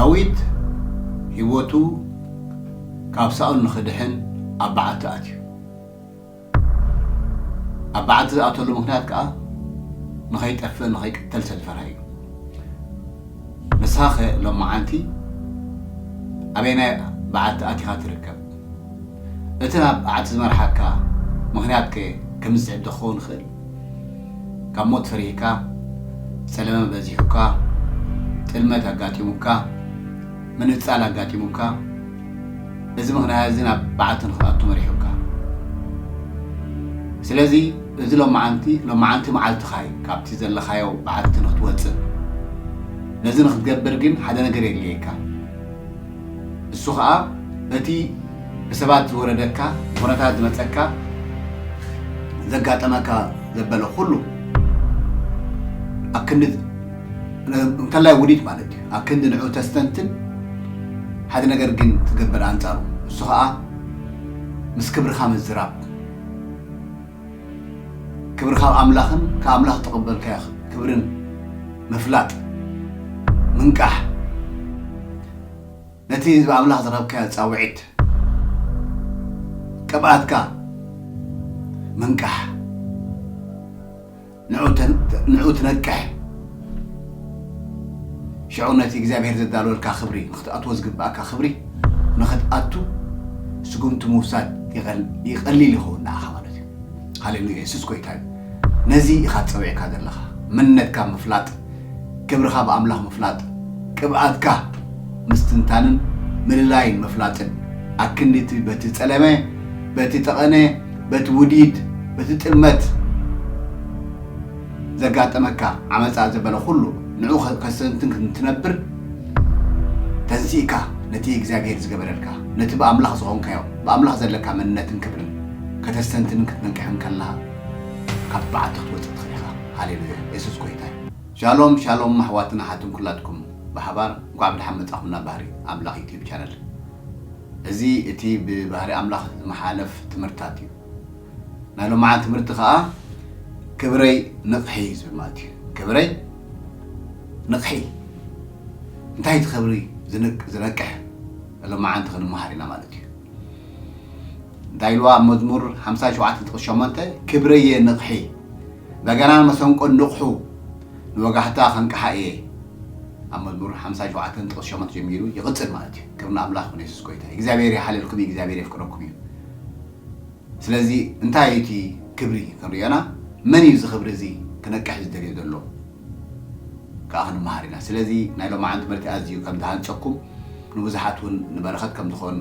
ዳዊት ህይወቱ ካብ ሳኦል ንኽድሕን ኣብ በዓቲ ኣትዩ። ኣብ በዓቲ ዝኣተሉ ምኽንያት ከኣ ንኸይጠፍእ ንኸይቅተል ስለ ዝፈርሃ እዩ። ንስኻ ኸ ሎማዓንቲ ኣበየናይ በዓቲ ኣቲኻ ትርከብ? እቲ ናብ በዓቲ ዝመርሓካ ምኽንያት ከ ከምዚ ዝስዕብ ዶ ክኸውን ይኽእል? ካብ ሞት ፈሪህካ፣ ጸለመ በዚሑካ፣ ጥልመት ኣጋጢሙካ፣ ምንጻል ኣጋጢሙካ፣ እዚ ምኽንያት እዚ ናብ በዓቲ ንኽትኣቱ መሪሑካ። ስለዚ እዚ ሎማዓንቲ ሎማዓንቲ መዓልትኻ እዩ ካብቲ ዘለኻዮ በዓቲ ንኽትወጽእ። ነዚ ንኽትገብር ግን ሓደ ነገር የድልየካ። እሱ ኸኣ እቲ ብሰባት ዝወረደካ፣ ብኹነታት ዝመጸካ፣ ዘጋጠመካ ዘበለ ኩሉ ኣብ ክንዲ እንተላይ ውዲት ማለት እዩ ኣብ ክንዲ ንዑ ተስተንትን ሓደ ነገር ግን ትገብር ኣንጻሩ። እሱ ኸኣ ምስ ክብርኻ ምዝራብ፣ ክብርኻ ኣብ ኣምላኽን ካብ ኣምላኽ ተቐበልካዮ ክብርን ምፍላጥ፣ ምንቃሕ፣ ነቲ ብኣምላኽ ዝረኸብካዮ ጻውዒት፣ ቅብኣትካ ምንቃሕ፣ ንዑ ተን- ንዑ ትነቅሕ። ሽዑ ነቲ እግዚኣብሔር ዘዳለወልካ ክብሪ፣ ንኽትኣትዎ ዝግብኣካ ክብሪ ንኽትኣቱ ስጉምቲ ምውሳድ ይቐል- ይቐሊል ይኸውን ንዓኻ ማለት እዩ። ሃሌሉያ፣ የሱስ ጎይታ እዩ። ነዚ ኢኻ ትጸውዕካ ዘለኻ። መንነትካ ምፍላጥ፣ ክብርኻ ብኣምላኽ ምፍላጥ፣ ቅብኣትካ ምስትንታንን ምልላይን ምፍላጥን፣ ኣክንዲ እቲ በቲ ጸለመ፣ በቲ ጠቐነ፣ በቲ ውዲት፣ በቲ ጥልመት ዘጋጠመካ ዓመጻ ዘበለ ኩሉ ንዑ ከ- ከስተንትን ክትነብር ተንሲእካ ነቲ እግዚኣብሔር ዝገበረልካ ነቲ ብኣምላኽ ዝኾንካዮ ብኣምላኽ ዘለካ መንነትን ክብርን ከተስተንትንን ክትነቅሕን ከለኻ ካብ በዓቲ ክትወፅእ ትኽእል ኢኻ። ሃሌሉያ፣ የሱስ ጎይታ እዩ። ሻሎም ሻሎም ኣሕዋትን ኣሓትን ኩላትኩም ብሓባር እንኳዕ ብደሓን መጻኹም ናብ ባህሪ ኣምላኽ ዩቲዩብ ቻነል። እዚ እቲ ብባህሪ ኣምላኽ ዝመሓለፍ ትምህርትታት እዩ። ናይ ሎማዓን ትምህርቲ ከዓ ክብረይ ንቕሒ እዩ ዝብል ማለት እዩ። ክብረይ ንቕሒ እንታይ እቲ ክብሪ ዝንቅ- ዝነቅሕ ሎማዓንቲ ክንመሃር ኢና ማለት እዩ። እንታይ ኢልዋ ኣብ መዝሙር ሓምሳ ሸውዓተ ጥቕስ ሸሞንተ ክብረየ ንቕሒ በገናን መሰንቆን ንቕሑ ንወጋሕታ ከንቅሓ እየ። ኣብ መዝሙር ሓምሳ ሸውዓተ ጥቕስ ሸሞንተ ጀሚሩ ይቕፅል ማለት እዩ። ክብሪ ንኣምላኽ ይኹን፣ የሱስ ጎይታ እዩ። እግዚኣብሔር ይሓልልኩም እዩ፣ እግዚኣብሔር የፍቅረኩም እዩ። ስለዚ እንታይ እዩ እቲ ክብሪ ክንሪኦና መን እዩ እዚ ክብሪ እዚ ክነቅሕ ዝደልዮ ዘሎ ከዓ ክንመሃር ኢና። ስለዚ ናይ ሎማዓን ትምህርቲ ኣዝዩ ከም ዝሃንፀኩም ንብዙሓት እውን ንበረኸት ከም ዝኾን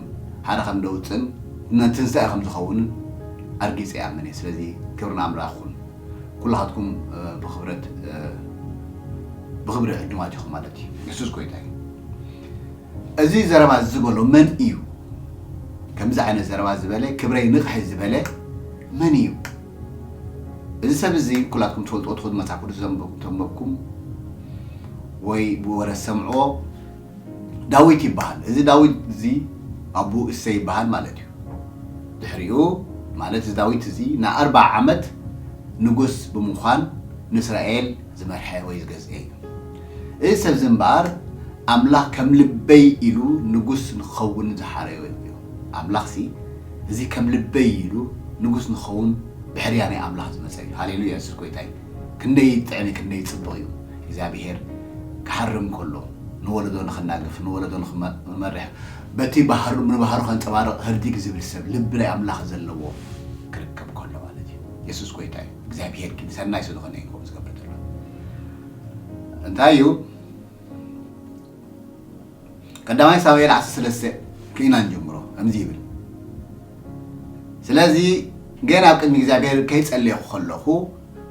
ሓደ ከም ደውፅን ንትንሳኤ ከም ዝኸውንን ኣርጊፀ ይኣምን እየ። ስለዚ ክብሪ ንኣምላኽ ይኹን። ኩላኻትኩም ብክብረት ብክብሪ ዕዱማት ኢኹም ማለት እዩ። የሱስ ጎይታ እዩ። እዚ ዘረባ ዝበሎ መን እዩ? ከምዚ ዓይነት ዘረባ ዝበለ ክብረይ ንቕሒ ዝበለ መን እዩ? እዚ ሰብ እዚ ኩላትኩም ትፈልጥዎ ትኹን መጽሓፍ ቅዱስ ዘንበብኩም ተንበብኩም ወይ ብወረ ሰምዕዎ ዳዊት ይበሃል። እዚ ዳዊት እዚ ኣቡ እሰይ ይበሃል ማለት እዩ። ድሕሪኡ ማለት እዚ ዳዊት እዚ ንኣርባ ዓመት ንጉስ ብምዃን ንእስራኤል ዝመርሐ ወይ ዝገዝኤ እዩ። እዚ ሰብ እዚ እምበኣር ኣምላኽ ከም ልበይ ኢሉ ንጉስ ንክኸውን ዝሓረዮ እዩ። ኣምላኽሲ እዚ ከም ልበይ ኢሉ ንጉስ ንክኸውን ብሕርያ ናይ ኣምላኽ ዝመጸ እዩ። ሃሌሉያ፣ የሱስ ጎይታ እዩ። ክንደይ ጥዕሚ ክንደይ ጽቡቕ እዩ እግዚኣብሄር ክሓርም ከሎ ንወለዶ ንኽናግፍ ንወለዶ ንኽመርሕ በቲ ባህሩ ንባህሩ ከንጸባርቕ ህርዲግ ዝብል ሰብ ልቢ ናይ ኣምላኽ ዘለዎ ክርከብ ከሎ ማለት እዩ። የሱስ ጎይታ እዩ። እግዚኣብሄር ግን ሰናይ ስለዝኾነ እዩ ከምኡ ዝገብር ዘሎ። እንታይ እዩ? ቀዳማይ ሳሙኤል ዓሰርተ ሰለስተ ክኢና ንጀምሮ ከምዚ ይብል። ስለዚ ገና ኣብ ቅድሚ እግዚኣብሔር ከይጸለኹ ከለኹ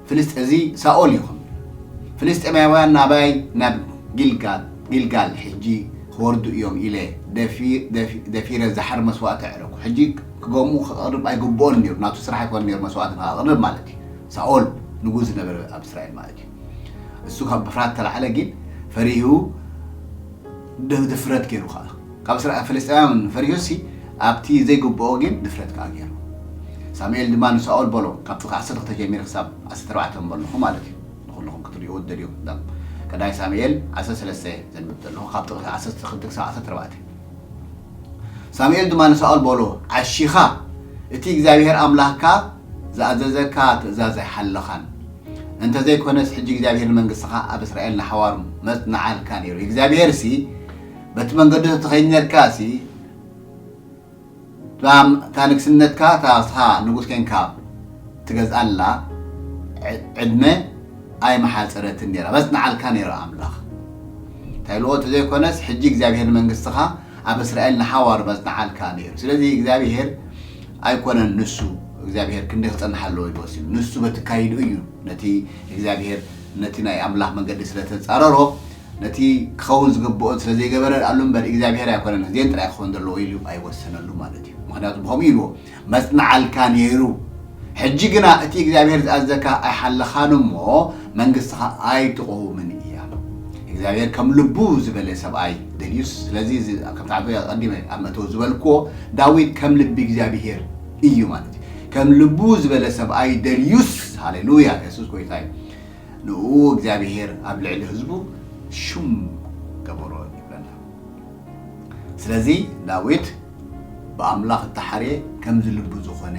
ፍልስጥ እዚ ሳኦል እዩ ከም ፍልስጤማውያን ናባይ ናብ ጊልጋል ጊልጋል ሕጂ ክወርዱ እዮም ኢለ ደፊ- ደፊ- ደፊረ ዝሓር መስዋእቲ ኣዕረኩ። ሕጂ ክገምኡ ክቐርብ ኣይግብኦን ነይሩ። ናቱ ስራሕ ኣይኮነ ነይሩ መስዋእቲ ንክኣቕርብ ማለት እዩ። ሳኦል ንጉስ ዝነበረ ኣብ እስራኤል ማለት እዩ። እሱ ካብ ምፍራት ተላዕለ ግን ፈሪሁ ድ- ድፍረት ገይሩ ከዓ ካብ እስራኤል ፍልስጤማውያን ፈሪሁሲ ኣብቲ ዘይግብኦ ግን ድፍረት ከዓ ገይሩ። ሳሙኤል ድማ ንሳኦል በሎ ካብቲ ዓሰርተ ክልተ ጀሚረ ክሳብ ዓሰርተ ኣርባዕተ በለኹ ማለት እዩ። ንኩልኹም ክትሪእዎ ትደልዩ እዛ ቀዳማይ ሳሙኤል ዓሰርተ ሰለስተ ዘንብብ ዘለኹ፣ ካብ ጥቕሲ ዓሰርተ ክልተ ክሳብ ዓሰርተ ኣርባዕተ። ሳሙኤል ድማ ንሳኦል በሎ፣ "ዓሺኻ እቲ እግዚኣብሄር ኣምላኽካ ዝኣዘዘካ ትእዛዝ ኣይሓለኻን። እንተዘይኮነስ፣ ሕጂ እግዚኣብሄር ንመንግስትኻ ኣብ እስራኤል ንሓዋሩ መጽንዓልካ ነይሩ። እግዚኣብሄርሲ በቲ መንገዱ ተተኸይድ ነርካሲ፣ እታ ንግስነትካ፣ እታ ንስኻ ንጉስ ኬንካ ትገዝኣላ ዕ-፣ ዕድመ ኣይመሓጸረትን ነይራ፣ መጽንዓልካ ነይሩ ኣምላኽ። እንታይ ኢልዎ? እንተዘይኮነስ፣ ሕጂ እግዚኣብሄር ንመንግስትኻ ኣብ እስራኤል ንሓዋሩ መጽንዓልካ ነይሩ። ስለዚ እግዚኣብሄር ኣይኮነን ንሱ፣ እግዚኣብሄር ክንደይ ክጸንሕ ኣለዎ ኢሉ ወሲኑ። ንሱ በቲ ካይዱ እዩ ነቲ እግዚኣብሄር፣ ነቲ ናይ ኣምላኽ መንገዲ ስለ ተጻረሮ፣ ነቲ ክኸውን ዝግብኦ ስለ ዘይገበረ ኣሉ እምበር እግዚኣብሄር ኣይኮነን። እዚኤን ጥራይ ክኸውን ዘለዎ ኢሉ ኣይወሰነሉ ማለት እዩ። ምኽንያቱ ብኸምኡ ኢልዎ፣ "መጽንዓልካ ነይሩ። ሕጂ ግና እቲ እግዚኣብሄር ዝኣዘካ ኣይሓለኻን እሞ መንግስትኻ ኣይትቕውምን እያ።" እግዚኣብሄር ከም ልቡ ዝበለ ሰብኣይ ደልዩስ። ስለዚ እዚ ከም ታዕቶ ኣቐዲመ ኣብ መእተዊ ዝበልክዎ፣ ዳዊት ከም ልቢ እግዚኣብሄር እዩ ማለት እዩ። ከም ልቡ ዝበለ ሰብኣይ ደልዩስ፣ ሃሌሉያ፣ የሱስ ጎይታ እዩ። ንኡ እግዚኣብሄር ኣብ ልዕሊ ህዝቡ ሹም ገበሮ ይብለና። ስለዚ ዳዊት ብኣምላኽ እተሓርየ ከምዚ ልቡ ዝኾነ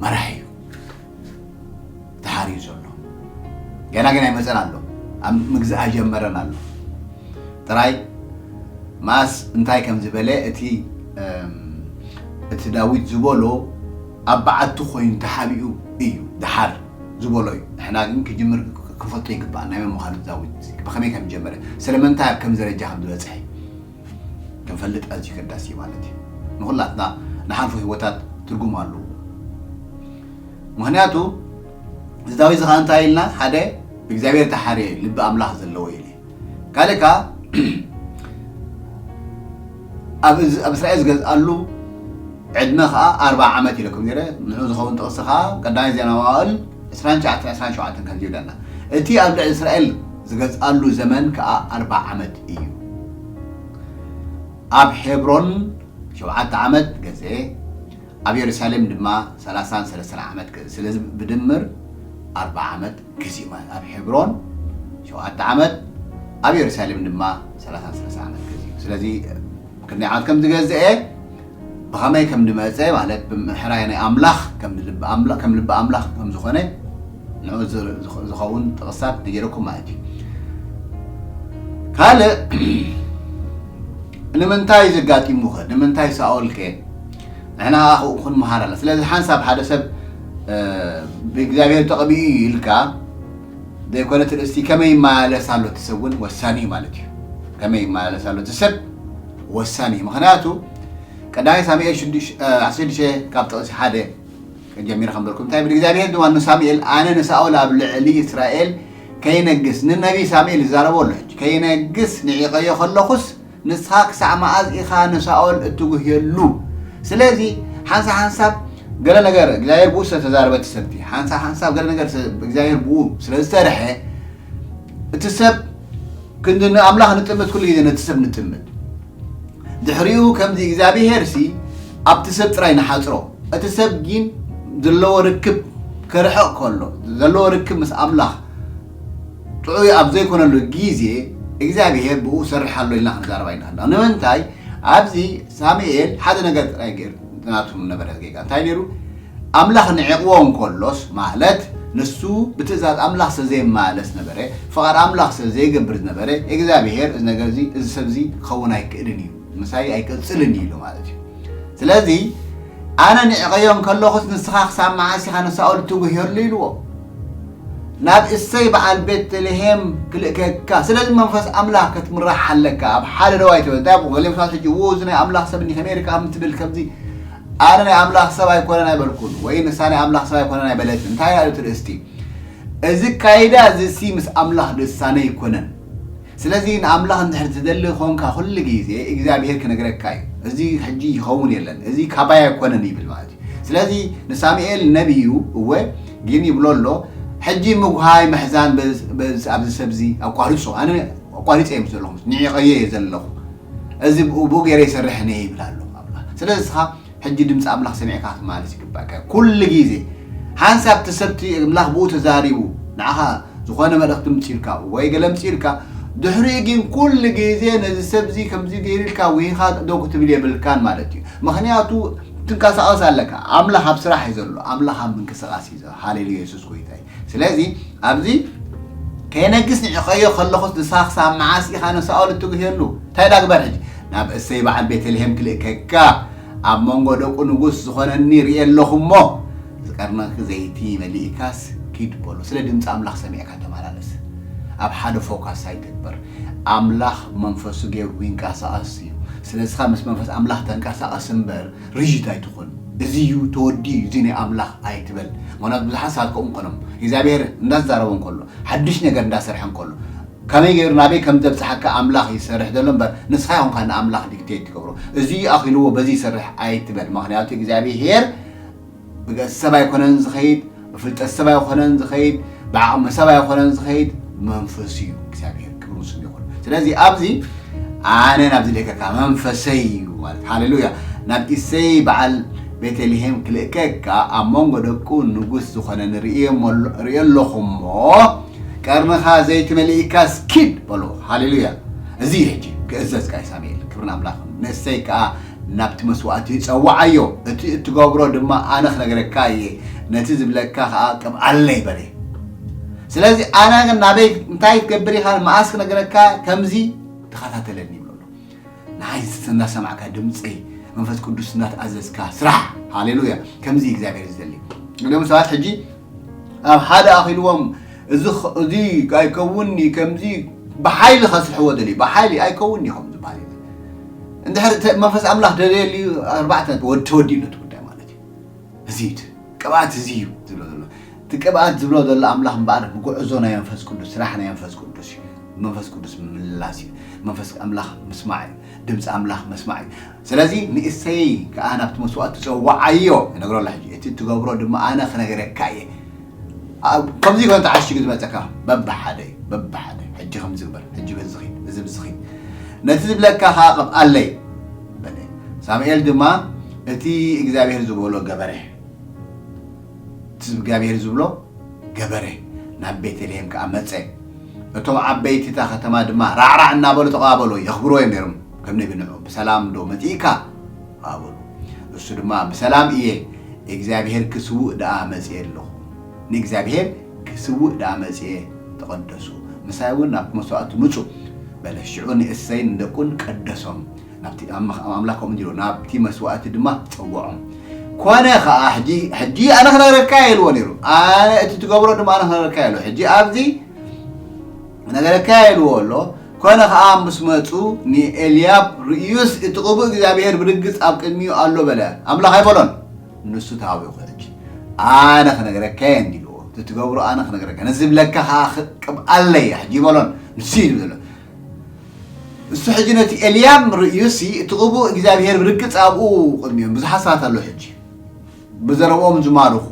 መራሒ እዩ ተሓርዩ ዘሎ። ገና ገና ይመጸን ኣሎ። ኣብ ምግዛእ ኣይጀመረን ኣሎ። ጥራይ መኣስ እንታይ ከም ዝበለ እቲ፣ እም፣ እቲ ዳዊት ዝበሎ ኣብ በዓቱ ኮይኑ ተሓቢኡ እዩ። ደሓር ዝበሎ እዩ። ንሕና ግን ክጅምር ክንፈልጦ ይግባእ። ናይ መን ምዃኑ ዳዊት ብኸመይ ከም ዝጀመረ፣ ስለምንታይ ኣብ ከም ደረጃ ከም ዝበጽሐ ክንፈልጥ ኣዝዩ ገዳሲ እዩ ማለት እዩ። ንኹላትና ንሓልፎ ህይወታት ትርጉም ኣለዎ። ምኽንያቱ እዚ ዳዊት እዚ ኸዓ እንታይ ኢልና፣ ሓደ ብእግዚኣብሔር ተሓርየ ልቢ ኣምላኽ ዘለዎ ኢሉ። ካልእ ከኣ ኣብ እዚ፣ ኣብ እስራኤል ዝገዝኣሉ ዕድመ ኸዓ ኣርብዓ ዓመት ኢለኩም ነይረ። ንዑ ዝኸውን ጥቕሲ ኸዓ ቀዳማይ ዜና መዋዕል ዕስራን ትሽዓተን ዕስራን ሸውዓተን ከምዚ ይብለና። እቲ ኣብ ልዕሊ እስራኤል ዝገዝኣሉ ዘመን ከኣ ኣርብዓ ዓመት እዩ። ኣብ ሄብሮን ሸውዓተ ዓመት ገዝኤ፣ ኣብ የሩሳሌም ድማ ሰላሳን ሰለስተን ዓመት ገዝኤ። ስለዚ ብድምር ኣርብዓ ዓመት ገዚኡ ማለት፣ ኣብ ሄብሮን ሸውዓተ ዓመት፣ ኣብ የሩሳሌም ድማ ሰላሳን ሰለስተን ዓመት ገዚኡ። ስለዚ ክንደይ ዓመት ከም ዝገዝኤ፣ ብኸመይ ከም ዝመጸ ማለት፣ ብምሕራይ ናይ ኣምላኽ፣ ከም ልቢ ኣምላ-፣ ከም ልቢ ኣምላኽ ከም ዝኾነ ንዑ ዝ-፣ ዝኸውን ጥቕስታት ነጊረኩም ማለት እዩ። ካልእ ንምንታይ ዘጋጢሙ ኸ? ንምንታይ ሳኦል ከ? ንሕና ኸኣ ክንመሃር ኣለና። ስለዚ ሓንሳብ ሓደ ሰብ፣ እ፣ ብእግዚኣብሔር ተቐቢኡ ኢልካ ዘይኮነ ትርእስቲ ከመይ ይመላለስ ኣሎ እቲ ሰብ እውን ወሳኒ እዩ ማለት እዩ። ከመይ ይመላለስ ኣሎ እቲ ሰብ ወሳኒ እዩ። ምኽንያቱ ቀዳማይ ሳሙኤል ሽዱሽ-፣ እ፣ ዓሰርተ ሽዱሽተ ካብ ጥቕሲ ሓደ ጀሚረ ከም በልኩም፣ እንታይ ይብል እግዚኣብሔር ድማ ንሳሙኤል፣ ኣነ ንሳኦል ኣብ ልዕሊ እስራኤል ከይነግስ፣ ንነቢ ሳሙኤል ይዛረቦ ኣሎ ሕጂ፣ ከይነግስ ንዒቐዮ ከለኹስ፣ ንስኻ ክሳዕ መኣዝ ኢኻ ንሳኦል እትጉህየሉ? ስለዚ ሓንሳብ ሓንሳብ ገለ ነገር እግዚኣብሔር ብኡ ስለ ተዛረበ እቲ ሰብቲ፣ ሓንሳብ ሓንሳብ ገለ ነገር ስለ፣ እግዚኣብሔር ብኡ ስለ ዝሰርሐ፣ እቲ ሰብ ክንዲ ንኣምላኽ ንጥምት፣ ኩሉ ግዜ ነቲ ሰብ ንጥምት። ድሕሪኡ ከምዚ እግዚኣብሄርሲ ኣብቲ ሰብ ጥራይ ንሓጽሮ። እቲ ሰብ ግን ዘለዎ ርክብ ክርሕቕ ከሎ፣ ዘለዎ ርክብ ምስ ኣምላኽ ጥዑይ ኣብ ዘይኮነሉ ግዜ እግዚኣብሄር ብኡ ሰርሕ ኣሎ ኢልና ክንዛረብ ኣይንኽእልን። ንምንታይ? ኣብዚ ሳሙኤል ሓደ ነገር ጥራይ ገይሩ ናቱ ነበረ ጌጋ። እንታይ ነይሩ? ኣምላኽ ንዒቕዎ እንከሎስ፣ ማለት ንሱ ብትእዛዝ ኣምላኽ ስለ ዘይመላለስ ነበረ፣ ፍቓድ ኣምላኽ ስለ ዘይገብር ዝነበረ፣ እግዚኣብሄር እዚ ነገር እዚ፣ እዚ ሰብ እዚ ክኸውን ኣይክእልን እዩ፣ ምሳይ ኣይቅጽልን እዩ ኢሉ ማለት እዩ። ስለዚ ኣነ ንዒቐዮ እንከለኹስ ንስኻ ክሳብ መዓስ ኢኻ ንሳኦል ትጉህየሉ ኢልዎ። ናብ እሰይ በዓል ቤተልሔም ክልእከካ። ስለዚ መንፈስ ኣምላኽ ክትምራሕ ኣለካ። ኣብ ሓደ ደዋይ ትብል። እንታይ ብኡ? ገሊኦም ሰባት ሕጂ፣ "እዎ፣ እዚ ናይ ኣምላኽ ሰብ እንዲ ከመይ ኢልካ?" ከም ትብል ከምዚ፣ ኣነ ናይ ኣምላኽ ሰብ ኣይኮነን ኣይበልኩን፣ ወይ ንሳ ናይ ኣምላኽ ሰብ ኣይኮነን ኣይበለትን። እንታይ እዩ ትርእስቲ? እዚ ካይዳ እዚ ሲ ምስ ኣምላኽ ድሳነ ኣይኮነን። ስለዚ ንኣምላኽ እንድሕር ትደሊ ኾንካ፣ ኩሉ ግዜ እግዚኣብሄር ክነግረካ እዩ። እዚ ሕጂ ይኸውን የለን፣ እዚ ካባይ ኣይኮነን ይብል ማለት እዩ። ስለዚ ንሳሙኤል ነቢዩ፣ እወ፣ ግን ይብሎ ኣሎ፣ ሕጂ ምጉሃይ ምሕዛን በዝ-፣ በዝ-፣ ኣብዚ ሰብዚ ኣቋርጾ። ኣነ ኣቋሪጸ እየ ምስ ዘለኹ፣ ንዒቐዮ እየ ዘለኹ። እዚ ብኡ፣ ብኡ ገይረ ይሰርሕ እየ ይብል ኣሎ ኣምላኽ። ስለዚ ንስኻ ሕጂ ድምፂ ኣምላኽ ሰሚዕካ ክትመላለስ ይግባእካ እዩ። ኩሉ ግዜ ሓንሳብ እቲ ሰብቲ ኣምላኽ ብኡ ተዛሪቡ ንዓኻ ዝኾነ መልእኽቲ ምፅኢልካ ወይ ገለ ምፅኢልካ፣ ድሕሪኡ ግን ኩሉ ግዜ ነዚ ሰብዚ ከምዚ ገይርልካ ውሂኻ ደው ክትብል የብልካን ማለት እዩ። ምኽንያቱ ትንቀሳቐስ ኣለካ። ኣምላኽ ኣብ ስራሕ እዩ ዘሎ። ኣምላኽ ኣብ ምንቅስቓስ እዩ ዘሎ። ሃሌሉያ፣ የሱስ ጎይታ እዩ። ስለዚ ኣብዚ ከየነግስ ንዕቐዮ ከለኹስ ንስኻ ክሳብ መዓስ ኢኻ ንሳኦል እትጉህየሉ? እንታይ ዳግበር ሕጂ ናብ እሰይ በዓል ቤተልሔም ክልእከካ ኣብ መንጎ ደቁ ንጉስ ዝኾነኒ ርእየ ኣለኹ እሞ ቀርነኺ ዘይቲ መሊእካስ ኪድ በሎ። ስለ ድምፂ ኣምላኽ ሰሚዕካ ተመላለስ። ኣብ ሓደ ፎካስ ኣይትግበር። ኣምላኽ መንፈሱ ገይሩ ይንቀሳቐስ እዩ። ስለዚ ኻ ምስ መንፈስ ኣምላኽ ተንቀሳቐስ እምበር ሪጂድ ኣይትኹን። እዚ እዩ ተወዲኡ፣ እዚ ናይ ኣምላኽ ኣይትበል። ምኽንያቱ ብዙሓት ሰባት ከምኡ ምኾኖም እግዚኣብሔር እንዳዛረቦ እንከሎ፣ ሓድሽ ነገር እንዳሰርሐ እንከሎ፣ ከመይ ገይሩ ናበይ ከም ዘብፅሓካ ኣምላኽ ይሰርሕ ዘሎ እምበር ንስኻ ይኹንካ ንኣምላኽ ዲክቴት ትገብሮ። እዚ ኣኺልዎ በዚ ይሰርሕ ኣይትበል። ምኽንያቱ እግዚኣብሔር ብገጽ ሰብ ኣይኮነን ዝኸይድ፣ ብፍልጠት ሰብ ኣይኮነን ዝኸይድ፣ ብዓቕሚ ሰብ ኣይኮነን ዝኸይድ፣ መንፈስ እዩ እግዚኣብሔር። ክብሪ ምስሉ ይኹን። ስለዚ ኣብዚ ኣነ ናብዚ ልእከካ መንፈሰይ እዩ ማለት ሃሌሉያ። ናብ እሰይ በዓል ቤተልሔም ክልእከካ ኣብ መንጎ ደቁ ንጉስ ዝኾነ ንርእዮ እሞ- ርእዮ ኣለኹ እሞ ቀርንኻ ዘይቲ መሊእካ ስኪድ በሎ። ሃሌሉያ። እዚ እዩ ሕጂ ክእዘዝ ቃይ ሳሙኤል። ክብርን ኣምላኽ ንእሰይ ከኣ ናብቲ መስዋእቲ ጸውዓዮ፣ እቲ እትገብሮ ድማ ኣነ ክነግረካ እየ፣ ነቲ ዝብለካ ከኣ ቅብኣለይ በለ። ስለዚ ኣነ ግን ናበይ እንታይ ክትገብር ኢኻ መኣስ ክነግረካ ከምዚ ተኸታተለኒ ይብሎ ኣሎ። ንዓይ እናሰማዕካ ድምፀይ መንፈስ ቅዱስ እናተኣዘዝካ ስራሕ። ሃሌሉያ። ከምዚ እግዚኣብሔር ዝደሊ። ገሊኦም ሰባት ሕጂ ኣብ ሓደ ኣኺልዎም እዚ ኽ- እዚ ኣይከውን ከምዚ ብሓይሊ ከስርሕዎ ደልዩ ብሓይሊ ኣይከውን ኢኹም ዝበሃል የለን። እንድሕር እተ- መንፈስ ኣምላኽ ደልየሉ ኣርባዕተ ወድ ተወዲኡ ነቲ ጉዳይ ማለት እዩ። እዚ እዩ እቲ ቅብኣት እዚ እዩ ዝብሎ ዘሎ። እቲ ቅብኣት ዝብሎ ዘሎ ኣምላኽ እምበኣር ጉዕዞ ናይ መንፈስ ቅዱስ ስራሕ ናይ መንፈስ ቅዱስ እዩ። መንፈስ ቅዱስ ምምላስ እዩ። መንፈስ ኣምላኽ ምስማዕ እዩ። ድምፂ ኣምላኽ ምስማዕ እዩ። ስለዚ ንእሰይ ከዓ ናብቲ መስዋእቲ ትፀዋዓዮ ይነግሮ ኣላ ሕጂ እቲ እትገብሮ ድማ ኣነ ክነገረካ እየ። ኣብ- ከምዚ ይኮን ተዓሺጉ ዝመፀካ በብሓደ እዩ በብሓደ ሕጂ ከምዚ ግበር ሕጂ በዚ ኺድ እዚ ብዚ ኺድ ነቲ ዝብለካ ከዓ ቅብኣለይ በለ። ሳሙኤል ድማ እቲ እግዚኣብሔር ዝበሎ ገበረ። እቲ እግዚኣብሔር ዝብሎ ገበረ። ናብ ቤተልሔም ከዓ መፀ። እቶም ዓበይቲ እታ ከተማ ድማ ራዕራዕ እናበሉ ተቐባበሎ የኽብርዎ እዮም ነይሮም። ከም ነቢ ንዑ ብሰላም ዶ መፂእካ ኣበሉ። እሱ ድማ ብሰላም እየ እግዚኣብሔር ክስውእ ደኣ መፅየ ኣለኹ። ንእግዚኣብሔር ክስውእ ደኣ መፅየ ተቐደሱ። ምሳይ እውን ናብ መስዋእቲ ምፁ በለ። ሽዑ ንእሰይን ንደቁን ቀደሶም። ናብቲ ኣምላኽ ኣምላኽ ከምኡ እንዲሉ ናብቲ መስዋእቲ ድማ ጸውዖም። ኮነ ኸዓ ሕጂ ሕጂ ኣነ ክነግረካ ኢልዎ ነይሩ። ኣነ እቲ ትገብሮ ድማ ኣነ ክነግረካ ኢልዎ። ሕጂ ኣብዚ ክነግረካ ኢልዎ ኣሎ። ኮነ ኸዓ ምስ መጹ ንኤልያብ ርእዩስ እቲ ቅቡእ እግዚኣብሔር ብርግጽ ኣብ ቅድሚኡ ኣሎ በለ። ኣምላኽ ኣይበሎን። ንሱ ተሃዊኹ ሕጂ ኣነ ክነግረካ እየ እንዲልዎ። እቲ ትገብሮ ኣነ ክነግረካ ነዚ ዝብለካ ኸዓ ቅብኣለይ ሕጂ ይበሎን። ንሱ እዩ ዝብሎ። እሱ ሕጂ ነቲ ኤልያም ርእዩሲ እቲ ቅቡእ እግዚኣብሔር ብርግጽ ኣብኡ ቅድሚኦም ብዙሓት ሰባት ኣለዉ። ሕጂ ብዘረብኦም ዝማርኹ፣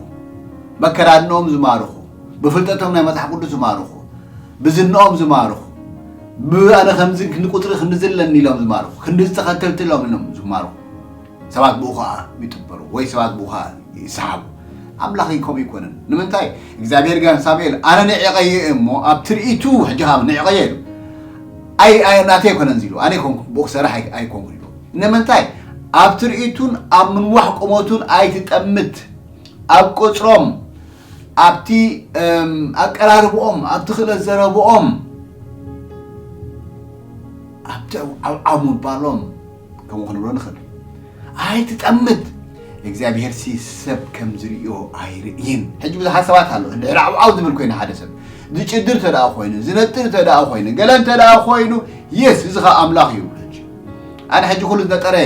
በከዳድንኦም ዝማርኹ፣ ብፍልጠቶም ናይ መጽሓፍ ቅዱስ ዝማርኹ፣ ብዝንኦም ዝማርኹ፣ ብኣነ ከምዚ ክንዲ ቁጽሪ ክንዲ ዝለኒ ኢሎም ዝማርኹ፣ ክንዲ ዝተኸተልቲ ኢሎም ኢሎም ዝማርኹ ሰባት ብኡ ኸዓ ይጥበሩ ወይ ሰባት ብኡ ኸዓ ይሰሓቡ። ኣምላኽ ከምኡ ኣይኮነን። ንምንታይ እግዚኣብሔር ጋር ሳሙኤል ኣነ ንዕቐየ እሞ ኣብ ትርኢቱ ሕጂ ካብ ንዕቐየ ኢሉ ኣይ ኣይ ናተይ ኣይኮነን ኢሉ ኣነ ይኮንኩ ብኡ ክሰርሕ ኣይ- ኣይኮንኩን ኢሉ ንምንታይ ኣብ ትርኢቱን ኣብ ምንዋሕ ቁመቱን ኣይትጠምት ኣብ ቁፅሮም ኣብቲ እም፣ ኣቀራርብኦም ኣብቲ ክእለት ዘረብኦም ኣብቲ ዓውዓው ምባሎም ከምኡ ክንብሎ ንኽእል ኣይትጠምት እግዚኣብሔር ሲ ሰብ ከም ዝርእዮ ኣይርእይን ሕጂ ብዙሓት ሰባት ኣሎ እንድሕር ዓውዓው ዝብል ኮይኑ ሓደ ሰብ ዝጭድር ተደኣ ኮይኑ ዝነጥር ተደኣ ኮይኑ ገለ እንተ ደኣ ኮይኑ የስ እዚ ኸዓ ኣምላኽ እዩ ሕጂ ኣነ ሕጂ ኩሉ ዝነጠረ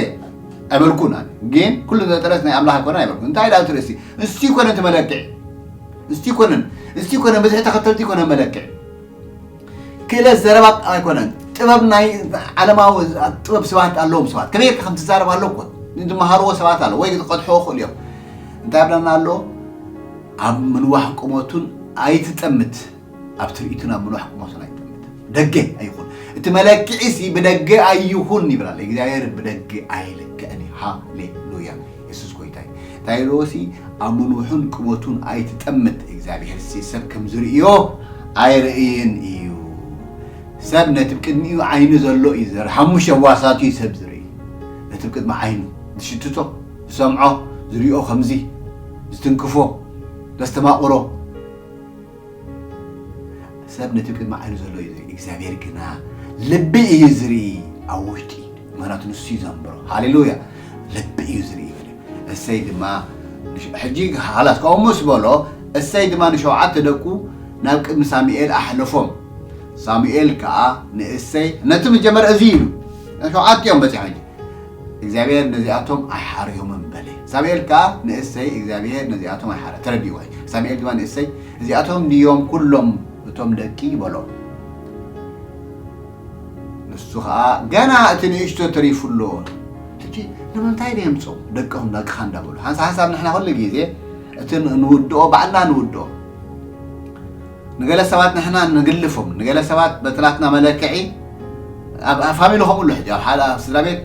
ኣይበልኩን ኣነ ግን ኩሉ ዝነጠረስ ናይ ኣምላኽ ኣይኮነ ኣይበልኩን እንታይ ደኣ ትርእሲ እስቲ ኮነ እቲ መለክዒ እስቲ ኮነን እስቲ ኮነ ብዝሒ ተኸተልቲ ኮነ መለክዒ ክእለት ዘረባ ኣይኮነን ጥበብ ናይ ዓለማዊ ጥበብ ሰባት ኣለዎም ሰባት ከመይ ጌርካ ከም ትዛረብ ኣለዎ እኮ ዝመሃርዎ ሰባት ኣለዎ ወይ ዝቀድሕዎ ክእሉ እዮም እንታይ ብለና ኣሎ ኣብ ምንዋሕ ቁመቱን ኣይትጠምት ኣብ ትርኢቱን ኣብ ምንዋሕ ቁመቱን ኣይትጠምት ደገ ኣይኹን እቲ መለክዒ ሲ ብደገ ኣይኹን ይብላል እግዚኣብሔር ብደገ ኣይልክዕን ሃሌሉያ የሱስ ጎይታይ እንታይ ኢልዎ ሲ ኣብ ምንውሑን ቁመቱን ኣይትጠምት እግዚኣብሔር ሲ ሰብ ከም ዝርእዮ ኣይርእይን እዩ። ሰብ ነቲ ብቅድሚኡ ዓይኑ ዘሎ እዩ ዝርኢ። ሓሙሽተ ዋሳቱ እዩ ሰብ ዝርኢ። ነቲ ብቅድሚ ዓይኑ ዝሽትቶ፣ ዝሰምዖ፣ ዝሪኦ፣ ከምዚ ዝትንክፎ፣ ዘስተማቕሮ፣ ሰብ ነቲ ቅድሚ ዓይኑ ዘሎ እዩ ዝርኢ፣ እግዚኣብሔር ግና ልቢ እዩ ዝርኢ፣ ኣብ ውሽጢ። ምኽንያቱ ንሱ እዩ ዘንብሮ። ሃሌሉያ። ልቢ እዩ ዝርኢ ይብል። እሰይ ድማ ንሽ-፣ ሕጂ ሃላስ ከምኡ ምስ በሎ፣ እሰይ ድማ ንሸውዓተ ደቁ ናብ ቅድሚ ሳሙኤል ኣሕለፎም። ሳሙኤል ከኣ ንእሰይ፣ ነቲ መጀመርያ እዚ ኢሉ፣ ሸውዓተ እዮም በጺሖም ሕጂ። እግዚኣብሔር ነዚኣቶም ኣይሓርዮምን በለ። ሳሙኤል ከኣ ንእሰይ እግዚኣብሔር ነዚኣቶም ኣይሓረ-፣ ተረዲእዎ። ሳሙኤል ድማ ንእሰይ እዚኣቶም ድዮም ኩሎም እቶም ደቂ በሎ። ንሱ ኸኣ ገና እቲ ንእሽቶ ተሪፉ ኣሎ። ሕጂ ንምንታይ ደየምጽኦም ደቅኹም ደቅኻ እንዳበሉ? ሓንሳ ሓንሳብ ንሕና ኩሉ ግዜ እቲ ን-፣ ንውድኦ ባዕልና ንውድኦ። ንገለ ሰባት ንሕና ንግልፎም፣ ንገለ ሰባት በቲ ናትና መለክዒ ኣብ፣ ኣብ ፋሚሊ ከምኡ ኣሎ። ሕጂ ኣብ ሓደ፣ ኣብ ስድራ ቤት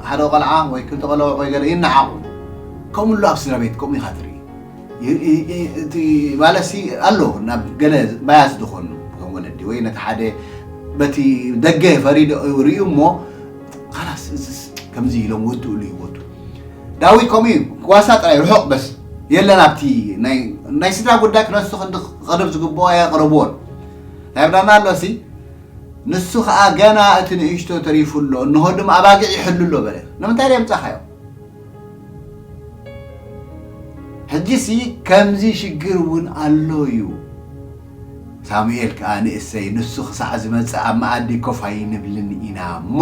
ሓደ ቆልዓ ወይ ክልተ ቆልዓ ወይ ገለ ይነዓቑ። ከምኡ ኣሎ ኣብ ስድራ ቤት፣ ከምኡ ኢኻ ትርኢ። ይ-፣ ይ-፣ ይ-፣ እቲ ማለትሲ ኣሎ ናብ ገለ ባያስ ዝኾኑ እቶም ወለዲ ወይ ነቲ ሓደ በቲ ደገ ፈሪዶ ርእዩ እሞ ካላስ እዝስ ከምዚ ኢሎም ወድኡሉ ይወቱ። ዳዊት ከምኡ እዩ፣ ጓሳ ጥራይ ርሑቕ በስ የለን ኣብቲ ናይ፣ ናይ ስድራ ጉዳይ ክነሱ ክንዲ ክቐርብ ዝግብኦ ኣየቕረብዎን። እንታይ ብላና ኣሎ ሲ? ንሱ ኸኣ ገና እቲ ንእሽቶ ተሪፉ ኣሎ፣ እንሆ ድማ ኣባጊዕ ይሕሉ ኣሎ በለ። ንምንታይ ደየምጻኻዮ? ሕጂሲ ከምዚ ሽግር እውን ኣሎ እዩ። ሳሙኤል ከኣ ንእሰይ ንሱ ክሳዕ ዝመጽእ ኣብ መኣዲ ኮፍ ኣይንብልን ኢና እሞ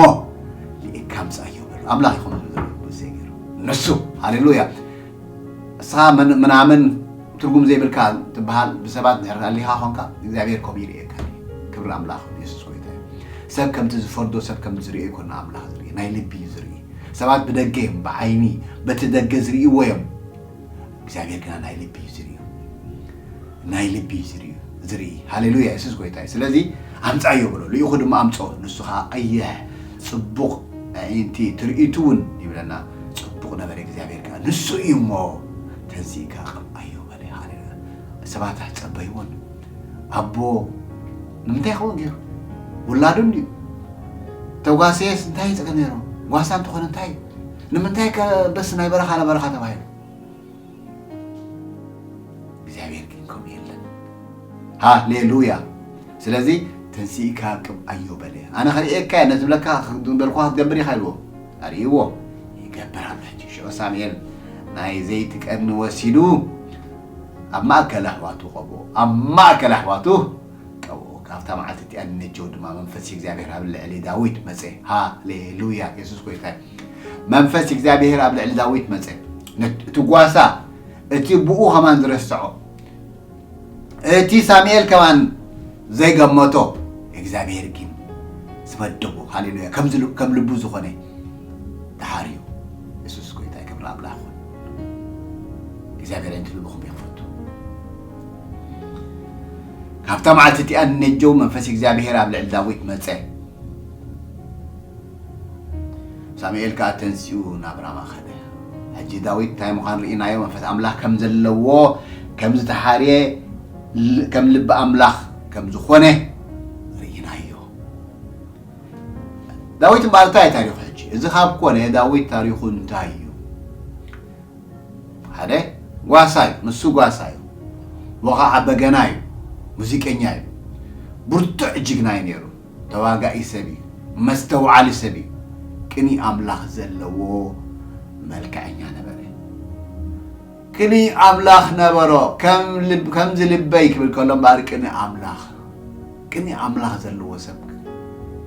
ልኢካ ምጻዮ በሎ። ኣምላኽ ይኹን ዝብል ርጉዝ ዘይገይሩ። ንሱ፣ ሃሌሉያ። እስኻ ምን-፣ ምናምን ትርጉም ዘይብልካ ትበሃል ብሰባት እንድሕር ኣሊኻ ኾንካ፣ እግዚኣብሔር ከምኡ ይርእየካ። ክብሪ ኣምላኽ፣ የሱስ ጎይታ እዩ። ሰብ ከምቲ ዝፈርዶ፣ ሰብ ከምቲ ዝርእዮ ኣይኮነ ኣምላኽ ዝርኢ፣ ናይ ልቢ እዩ ዝርኢ። ሰባት ብደገ እዮም፣ ብዓይኒ፣ በቲ ደገ ዝርእይዎ እዮም። እግዚኣብሔር ግና ናይ ልቢ እዩ ዝርእዩ። ናይ ልቢ እዩ ዝርእዩ፣ ዝርኢ። ሃሌሉያ፣ የሱስ ጎይታ እዩ። ስለዚ ኣምጻዮ ብሎ፣ ልኢኹ ድማ ኣምጾ። ንሱ ኸኣ ቀይሕ፣ ጽቡቕ ኣዒንቲ፣ ትርኢቱ እውን ይብለና፣ ጽቡቕ ነበረ። እግዚኣብሔር ከኣ ንሱ እዩ እሞ ተንሲእካ ቀብኣዮ በለ። ሃሌሉያ። ሰባት ኣይጸበይዎን። ኣቦ ንምንታይ ይኸውን ገይሩ? ውላዱ እንድዩ። ተጓሰየስ እንታይ ይጽገ ነይሩ? ጓሳ እንተኾነ እንታይ? ንምንታይ ከ በስ ናይ በረኻ ንበረኻ ተባሂሉ? እግዚኣብሔር ግን ከምኡ የለን። ሃሌሉያ። ስለዚ ተንሲእካ ቅብኣዮ በለ። ኣነ ከርእየካ እየ፣ ነቲ ዝብለካ፣ ዝበልኩኻ ክትገብር ኢኻ ኢልዎ። ኣርእይዎ። ይገብር ኣሎ። ሕጂ ሽዑ ሳሙኤል ናይ ዘይቲ ቀርኒ ወሲዱ ኣብ ማእከል ኣሕዋቱ ቀብኦ። ኣብ ማእከል ኣሕዋቱ ቀብኦ። ካብታ መዓልቲ እቲኣ ንነጀው ድማ መንፈስ እግዚኣብሔር ኣብ ልዕሊ ዳዊት መጸ። ሃሌሉያ። የሱስ ጎይታ እዩ። መንፈስ እግዚኣብሔር ኣብ ልዕሊ ዳዊት መጸ። ነት-፣ እቲ ጓሳ፣ እቲ ብኡ ከማን ዝረስዖ፣ እቲ ሳሙኤል ከማን ዘይገመቶ፣ እግዚኣብሔር ግን ዝመደቦ፣ ሃሌሉያ፣ ከም ዝል-፣ ከም ልቡ ዝኾነ ደሓር እዩ። የሱስ ጎይታ እዩ፣ ክብሪ ኣምላኽ ይኹን። እግዚኣብሔር ኣዒንቲ ልብኹም ይኽፈቱ። ካብታ መዓልቲ እቲኣ ንነጀው መንፈስ እግዚኣብሔር ኣብ ልዕሊ ዳዊት መጸ። ሳሙኤል ከኣ ተንሲኡ ናብ ራማ ከደ። ሕጂ ዳዊት እንታይ ምዃን ርኢናዮ፣ መንፈስ ኣምላኽ ከም ዘለዎ፣ ከም ዝተሓርየ፣ ል-፣ ከም ልቢ ኣምላኽ ከም ዝኾነ ርኢናዮ። ዳዊት እምበኣር እንታይ ታሪኹ ሕጂ? እዚ ካብ ኮነ ዳዊት ታሪኹ እንታይ እዩ? ሓደ ጓሳ እዩ፣ ንሱ ጓሳ እዩ። ወቓዓ በገና እዩ፣ ሙዚቀኛ እዩ። ብርቱዕ ጅግና እዩ ነይሩ። ተዋጋኢ ሰብ እዩ፣ መስተውዓሊ ሰብ እዩ። ቅኒ ኣምላኽ ዘለዎ መልክዐኛ ነበረ። ቅኒ ኣምላኽ ነበሮ። ከም ልብ-፣ ከምዚ ልበይ ክብል ከሎ እምበኣር ቅኒ ኣምላኽ፣ ቅኒ ኣምላኽ ዘለዎ ሰብ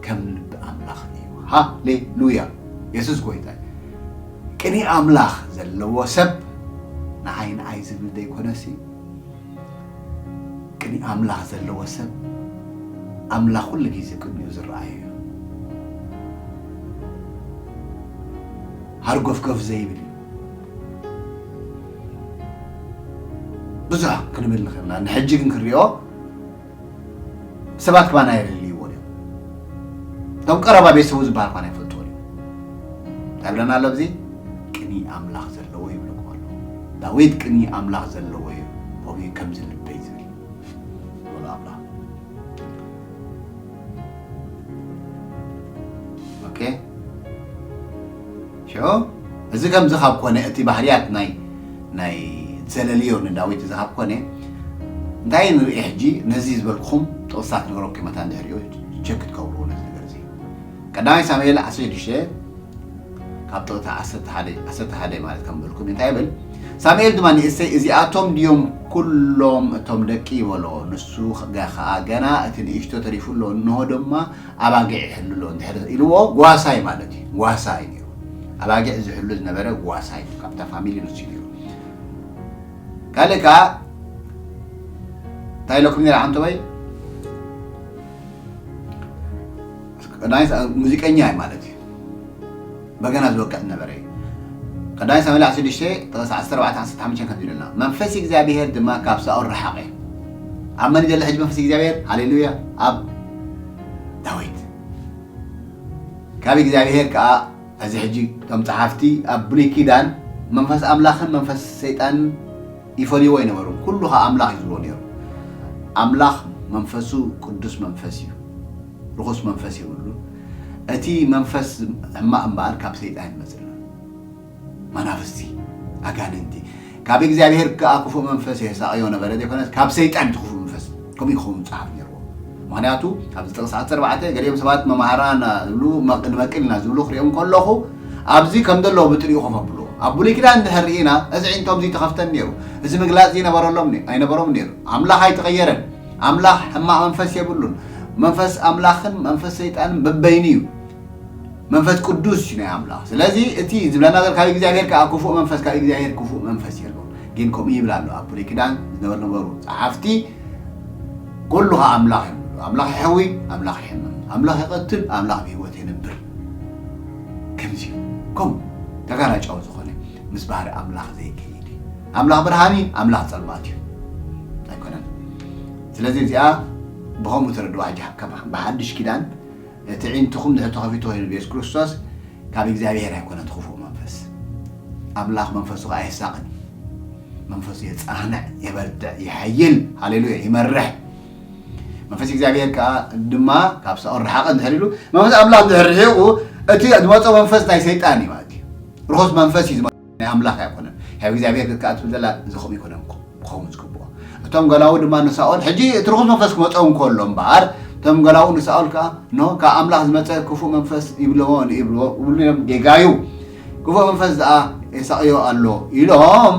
ከም ልቢ ኣምላኽ እዩ። ሃሌሉያ! የሱስ ጎይታ እዩ። ቅኒ ኣምላኽ ዘለዎ ሰብ ንዓይ ንዓይ ዝብል ዘይኮነሲ፣ ቅኒ ኣምላኽ ዘለዎ ሰብ ኣምላኽ ኩሉ ግዜ ቅድሚኡ ዝረኣዮ እዩ። ሃርጎፍጎፍ ዘይብል እዩ። ብዙሕ ክንብል ንኽእል ኢና። ንሕጂ ግን ክንሪኦ ሰባት ከማን ኣይረልይዎን እዮም። እቶም ቀረባ ቤተሰቡ ዝበሃል ከማን ኣይፈልጥዎን እዮም። እንታይ ብለና ኣሎ ኣብዚ? ቅኒ ኣምላኽ ዘለዎ ይብለኩም ኣሎ። ዳዊት ቅኒ ኣምላኽ ዘለዎ እዩ። ከምኡ ከምዚ ልበይ ዝብል። ወላ ኣምላኽ። ሽዑ እዚ ከምዚ ካብ ኮነ፣ እቲ ባህርያት ናይ ናይ ዘለልዮ ንዳዊት እዚ ካብ ኮነ፣ እንታይ ንርኢ ሕጂ? ነዚ ዝበልኩኹም ጥቕስታት ክነግረኩም መታን ድሕሪኡ ቸክ ክትገብርዎ ነዚ ነገር እዚ። ቀዳማይ ሳሙኤል ዓሰርተ ሽዱሽተ ካብ ጥቕቲ ዓሰርተ ሓደ፣ ዓሰርተ ሓደ ማለት ከም በልኩም እንታይ ይብል? ሳሙኤል ድማ ንእሰይ፣ "እዚኣቶም ድዮም ኩሎም እቶም ደቂ?" በሎ። ንሱ ኸ-፣ ኸኣ፣ "ገና እቲ ንእሽቶ ተሪፉ ኣሎ፣ እንሆ ድማ ኣባጊዕ ይሕሉ ኣሎ" እንድሕር ኢልዎ፣ ጓሳይ ማለት እዩ። ጓሳይ ነይሩ። ኣባጊዕ ዝሕሉ ዝነበረ ጓሳይ፣ ካብታ ፋሚሊ ንሱ እዩ ነይሩ። ካልእ ከኣ እንታይ ኢለኩም ነይረ ሓንቶበይ? ቀዳማይ ሳ-፣ ሙዚቀኛ እዩ ማለት እዩ። በገና ዝወቅዕ ዝነበረ እዩ። ቀዳማይ ሳሙኤል ዓሰርተ ሽዱሽተ ጥቕሲ ዓሰርተ ኣርባዕተ ዓሰርተ ሓሙሽተ ከምዚ ኢለና፣ "መንፈስ እግዚኣብሔር ድማ ካብ ሳኦል ረሓቐ." ኣብ መን እዩ ዘሎ ሕጂ መንፈስ እግዚኣብሔር? ሃሌሉያ! ኣብ ዳዊት። ካብ እግዚኣብሔር ከኣ፣ እዚ ሕጂ እቶም ጸሓፍቲ ኣብ ብሉይ ኪዳን መንፈስ ኣምላኽን መንፈስ ሰይጣንን ይፈልይዎ ኣይነበሩን። ኩሉ ኸኣ ኣምላኽ እዩ ዝብሎ ነይሩ። ኣምላኽ መንፈሱ ቅዱስ መንፈስ እዩ። ርኹስ መንፈስ የብሉን። እቲ መንፈስ ሕማቕ እምበኣር ካብ ሰይጣን ይመጽእ። መናፍስቲ፣ ኣጋንንቲ። ካብ እግዚኣብሔር ከኣ ክፉእ መንፈስ የሳቕዮ ነበረ ዘይኮነስ፣ ካብ ሰይጣን እቲ ክፉእ መንፈስ። ከምኡ እዩ ክኸውን ዝጸሓፍ ነይርዎ። ምኽንያቱ፣ ኣብዚ ጥቕሲ ዓሰርተ ኣርባዕተ፣ ገሊኦም ሰባት መማህራን ዝብሉ፣ መቅ-፣ ንመቅል ኢና ዝብሉ ክሪኦም ከለኹ፣ ኣብዚ ከም ዘለዉ ብጥሪኡ ኮፍ ኣብልዎ። ኣብ ብሉይ ኪዳን እንድሕር ርኢና፣ እዚ ኣዒንቶም እዚ ተኸፍተን ነይሩ። እዚ ምግላጽ እዚ ነበረሎም ነ-፣ ኣይነበሮም ነይሩ። ኣምላኽ ኣይተቐየረን። ኣምላኽ ሕማቕ መንፈስ የብሉን። መንፈስ ኣምላኽን መንፈስ ሰይጣንን በበይኑ እዩ። መንፈስ ቅዱስ እዩ ናይ ኣምላኽ። ስለዚ እቲ ዝብለና ዘሎ ካብ እግዚኣብሔር ከኣ ክፉእ መንፈስ፣ ካብ እግዚኣብሔር ክፉእ መንፈስ የለዎን። ግን ከምኡ ይብል ኣሎ ኣብ ብሉይ ኪዳን ዝነበሩ ነበሩ ጸሓፍቲ፣ ኩሉ ኸኣ ኣምላኽ እዮም። ኣምላኽ የሕዊ፣ ኣምላኽ የሕምም፣ ኣምላኽ ይቐትል፣ ኣምላኽ ብህይወት የንብር። ከምዚ እዩ። ከምኡ ተጋራጫዊ ዝኾነ ምስ ባህሪ ኣምላኽ ዘይከይድ እዩ። ኣምላኽ ብርሃን እዩ፣ ኣምላኽ ጸልማት እዩ። ኣይኮነን። ስለዚ እዚኣ ብኸምኡ ተረድዋ። ሕጂ ከም ብሓድሽ ኪዳን እቲ ኣዒንትኹም ድሕር ተኸፊቱ ኮይኑ ብየሱስ ክርስቶስ፣ ካብ እግዚኣብሔር ኣይኮነን እቲ ክፉእ መንፈስ። ኣምላኽ መንፈሱ ኸኣ የሳቕን። መንፈሱ የጻንዕ፣ የበርትዕ፣ የሐይል። ሃሌሉያ፣ ይመርሕ። መንፈስ እግዚኣብሔር ከኣ ድማ ካብ ሳኦል ረሓቐ እንድሕር ኢሉ፣ መንፈስ ኣምላኽ እንድሕር ርሒቑ፣ እቲ ዝመጾ መንፈስ ናይ ሰይጣን እዩ ማለት እዩ። ርኹስ መንፈስ እዩ ዝመ-፣ ናይ ኣምላኽ ኣይኮነን። ካብ እግዚኣብሔር ክትከኣ ትብል ዘላ እዚ ከምኡ ኣይኮነን እኮ ክኸውን ዝግብኦ። እቶም ገላዉ ድማ ንሳኦል፣ ሕጂ እቲ ርኹስ መንፈስ ክመጾ እንከሎ እምበኣር፣ እቶም ገላዉ ንሳኦል ከኣ፣ "ኖ፣ ካብ ኣምላኽ ዝመጸ ክፉእ መንፈስ ይብልዎ፣ ይብልዎ፣ ይብሉ እዮም፣ ጌጋዩ። ክፉእ መንፈስ ደኣ የሳቕዮ ኣሎ" ኢሎም፣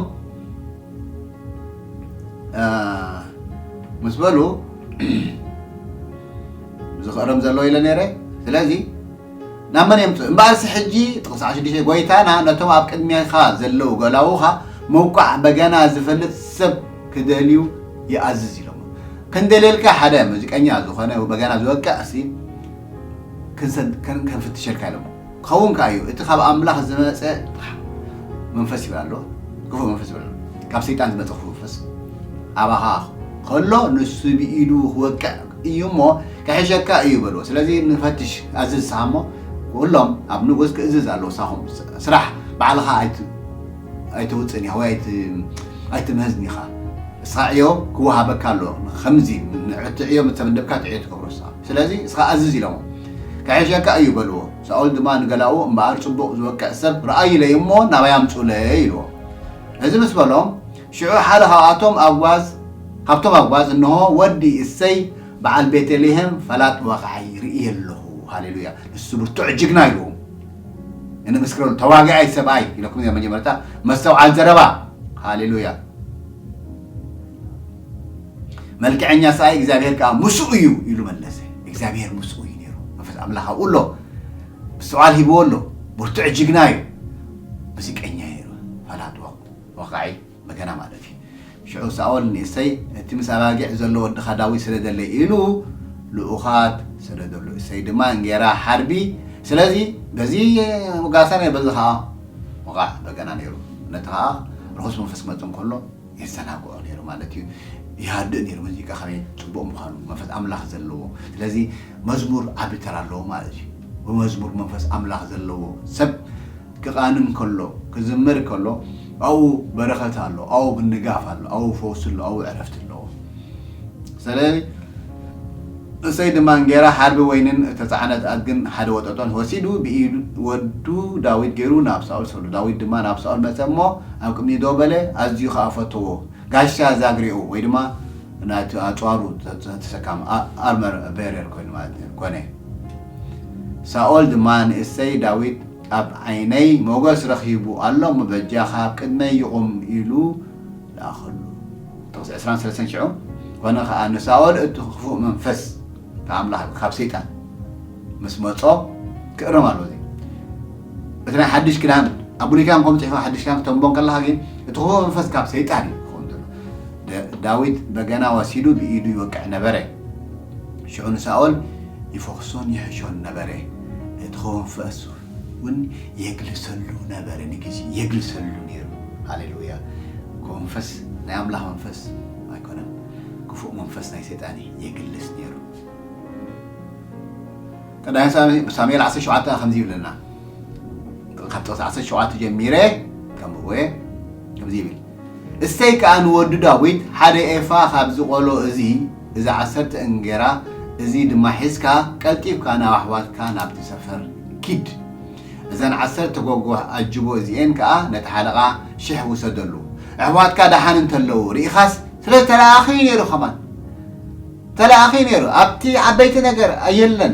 እ፣ ምስ በሉ፣ ዝኽእሮም ዘለዎ ኢለ ነይረ። ስለዚ፣ ናብ መን የምጽእ? እምበኣርሲ ሕጂ፣ ጥቕሲ ዓሰርተ ሽዱሽተ፣ "ጐይታና ነቶም ኣብ ቅድሜኻ ዘለዉ ገላዉኻ፣ መውቃዕ በገና ዝፈልጥ ሰብ ክደልዩ ይኣዝዝ" ኢሎሞ። ክንደልየልካ ሓደ ሙዚቀኛ ዝኾነ በገና ዝወቅዕ ሲ ክንሰድ-፣ ከን-፣ ከንፍትሸልካ ኢሎሞ። ክኸውን ከኣ እዩ። እቲ ካብ ኣምላኽ ዝመጸ መንፈስ ይብል ኣሎ። ክፉእ መንፈስ ይብል ኣሎ። ካብ ሰይጣን ዝመጸ ክፉእ መንፈስ ኣባኻ ከሎ ንሱ ብኢዱ ክወቅዕ እዩ እሞ ክሕሸካ እዩ በልዎ። ስለዚ ንፈትሽ፣ ኣዝዝ ንስኻ እሞ ኩሎም ኣብ ንጉስ ክእዝዝ ኣለዎ። ንስኻኹም ስራሕ ባዕልኻ ኣይት-፣ ኣይተውጽእን ኢኻ ወይ ኣይት-፣ ኣይትምህዝን ኢኻ። ንስኻ ዕዮ ክወሃበካ ኣሎ። ከምዚ ንዕቲ ዕዮ ምስ ተመደብካ እቲ ዕዮ ትገብሮ ንስኻ። ስለዚ ንስኻ ኣዝዝ ኢሎሞ። ክሕሸካ እዩ በልዎ። ሳኦል ድማ ንገላኡ እምበኣር ጽቡቕ ዝወቅዕ ሰብ ረኣዩለይ እሞ ናባይ ኣምጹለይ ኢልዎ። እዚ ምስ በሎም ሽዑ ሓደ ካብኣቶም ኣጓዝ፣ ካብቶም ኣጓዝ፣ "እንሆ ወዲ እሰይ በዓል ቤተልሔም ፈላጥ ወቓዒ ርእየ ኣለኹ።" ሃሌሉያ። ንሱ ብርቱዕ ጅግና ኢልዎም። እንምስክረሉ ተዋጋኣይ ሰብኣይ ኢለኩም እያ መጀመርታ መስተውዓል ዘረባ። ሃሌሉያ። "መልክዐኛ ሰብኣይ እግዚኣብሔር ከኣ ምስኡ እዩ" ኢሉ መለሰ። እግዚኣብሔር ምስኡ እዩ ነይሩ። መንፈስ ኣምላኽ ኣብኡ ኣሎ። ምስትውዓል ሂብዎ ኣሎ። ብርቱዕ ጅግና እዩ። ሙዚቀኛ እዩ ነይሩ። ፈላጥ ወቕ-፣ ወቓዒ በገና ማለት እዩ። ሽዑ ሳኦል ንእሰይ፣ "እቲ ምስ ኣባጊዕ ዘሎ ወድኻ ዳዊት ስደደለይ" ኢሉ ልኡኻት ሰደደሉ። እሰይ ድማ እንጌራ ሓርቢ። ስለዚ በዚ ውጋሳ ናይ በዚ ኸዓ ወቓዕ በገና ነይሩ። ነቲ ኸዓ ርኹስ መንፈስ ክመጽእ እንከሎ የዘናግዖ ነይሩ ማለት እዩ። ይሃድእ ነይሩ። ሙዚቃ ከመይ ጽቡቕ ምዃኑ፣ መንፈስ ኣምላኽ ዘለዎ። ስለዚ መዝሙር ዓቢ ተራ ኣለዎ ማለት እዩ። ብመዝሙር መንፈስ ኣምላኽ ዘለዎ ሰብ ክቓንን ከሎ፣ ክዝምር ከሎ፣ ኣብኡ በረኸት ኣሎ፣ ኣብኡ ምንጋፍ ኣሎ፣ ኣብኡ ፈውሲ ኣሎ፣ ኣብኡ ዕረፍቲ ኣለዎ። ስለዚ እሰይ ድማ እንጌራ ሓርቢ ወይንን እተጻዕነት ኣድግን ሓደ ወጠጦን ወሲዱ ብኢዱ ወዱ ዳዊት ገይሩ ናብ ሳኦል ሰዱ። ዳዊት ድማ ናብ ሳኦል መጸ እሞ ኣብ ቅድሚኡ ደው በለ፣ ኣዝዩ ኸኣ ፈተዎ። ጋሻ ዛግሬኡ ወይ ድማ ናቲ ኣጽዋሩ ተሰካሚ ኣርመር ቤረር ኮይኑ ማለት እዩ ኮነ። ሳኦል ድማ ንእሰይ ዳዊት ኣብ ዓይነይ ሞገስ ረኺቡ ኣሎ እሞ በጃኻ ኣብ ቅድመይ ይቑም ኢሉ ለኣኸሉ። ጥቕሲ ዕስራን ሰለስተን ሽዑ ኮነ ኸኣ ንሳኦል እቲ ክፉእ መንፈስ ካብ ኣምላኽ ካብ ሰይጣን ምስ መጾ ክእረም ኣለዎ። እዚ እቲ ናይ ሓድሽ ክዳን ኣብ ብሉይ ክዳን ከም ጽሒፉ ሓድሽ ክዳን ክተንቦ ከለኻ ግን እቲ ክፉእ መንፈስ ካብ ሰይጣን እዩ ክኸውን ዘሎ። ዳዊት በገና ወሲዱ ብኢዱ ይወቅዕ ነበረ። ሽዑ ንሳኦል ይፈኽሶን ይሕሾን ነበረ። እቲ ክፉእ መንፈስ እውን የግልሰሉ ነበረ። ንግዜ የግልሰሉ ነይሩ። ሃሌሉያ። ክፉእ መንፈስ ናይ ኣምላኽ መንፈስ ኣይኮነን። ክፉእ መንፈስ ናይ ሰይጣን እዩ የግልስ ነይሩ። ቀዳማይ ሳሙኤል ዓሰርተ ሸውዓተ ከምዚ ይብለና። ካብ ጥቕሲ ዓሰርተ ሸውዓተ ጀሚረ ከምብቦ እየ። ከምዚ ይብል፣ እሰይ ከኣ ንወዱ ዳዊት ሓደ ኤፋ ካብዚ ቆሎ እዚ፣ እዚ ዓሰርተ እንጌራ እዚ ድማ ሒዝካ ቀልጢፍካ ናብ ኣሕዋትካ ናብቲ ሰፈር ኪድ። እዘን ዓሰርተ ጎጎ ኣጅቦ እዚኤን ከኣ ነቲ ሓለቓ ሽሕ ውሰደሉ። ኣሕዋትካ ደሓን እንተለዉ ርኢኻስ፣ ስለ ተለኣኺ ነይሩ ከማን ተለኣኺ ነይሩ። ኣብቲ ዓበይቲ ነገር ኣየለን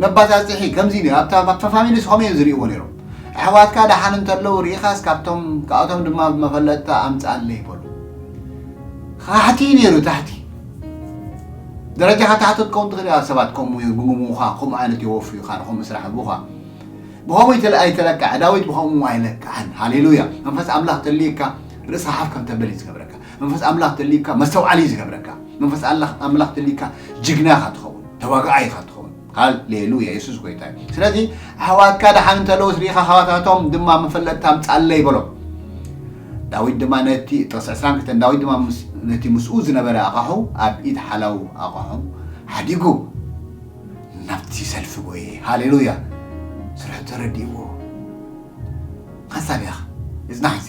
መባዛዝሒ ከምዚ ነይሩ። ኣብታ ኣብታ ፋሚሊ ስኾም እዮም ዝርእይዎ ነይሮም። ኣሕዋትካ ደሓን እንተለዉ ርኢኻስ ካብቶም ካብቶም ድማ መፈለጥታ ኣምጻለይ በሉ። ካሕቲ ነይሩ ታሕቲ ደረጃኻ ታሕቲ ክትከውን ትኽእል ኢኻ። ሰባት ከምኡ ይግምግሙኻ፣ ከምኡ ዓይነት የወፍዩኻ፣ ንኸምኡ ስራሕ ህቡኻ። ብኸምኡ ኣይተለ- ኣይተለክዐ ዳዊት ብኸምኡ ኣይለክዐን። ሃሌሉያ። መንፈስ ኣምላኽ ተልዩካ ርእስኻ ሓፍ ከም ተብል እዩ ዝገብረካ። መንፈስ ኣምላኽ ተልዩካ መስተውዓሊ እዩ ዝገብረካ። መንፈስ ኣላኽ- ኣምላኽ ተልዩካ ጅግና ኢኻ ትኸውን፣ ተዋጋኣይ ኢኻ ትኸውን። ሃሌሉያ። የሱስ ጎይታ እዩ። ስለዚ ኣሕዋትካ ደሓን እንተለዉ ርኢኻ ካባታቶም ድማ መፈለጥታ ኣምጻለይ በሎ። ዳዊት ድማ ነቲ ጥቕሲ ዕስራን ክልተን ዳዊት ድማ ምስ- ነቲ ምስኡ ዝነበረ ኣቕሑ ኣብ ኢድ ሓላው ኣቕሑ ሓዲጉ ናብቲ ሰልፊ ጎየ። ሃሌሉያ። ስርሑ ተረዲእዎ። ሓሳብ ኢኻ እዝናሕዚ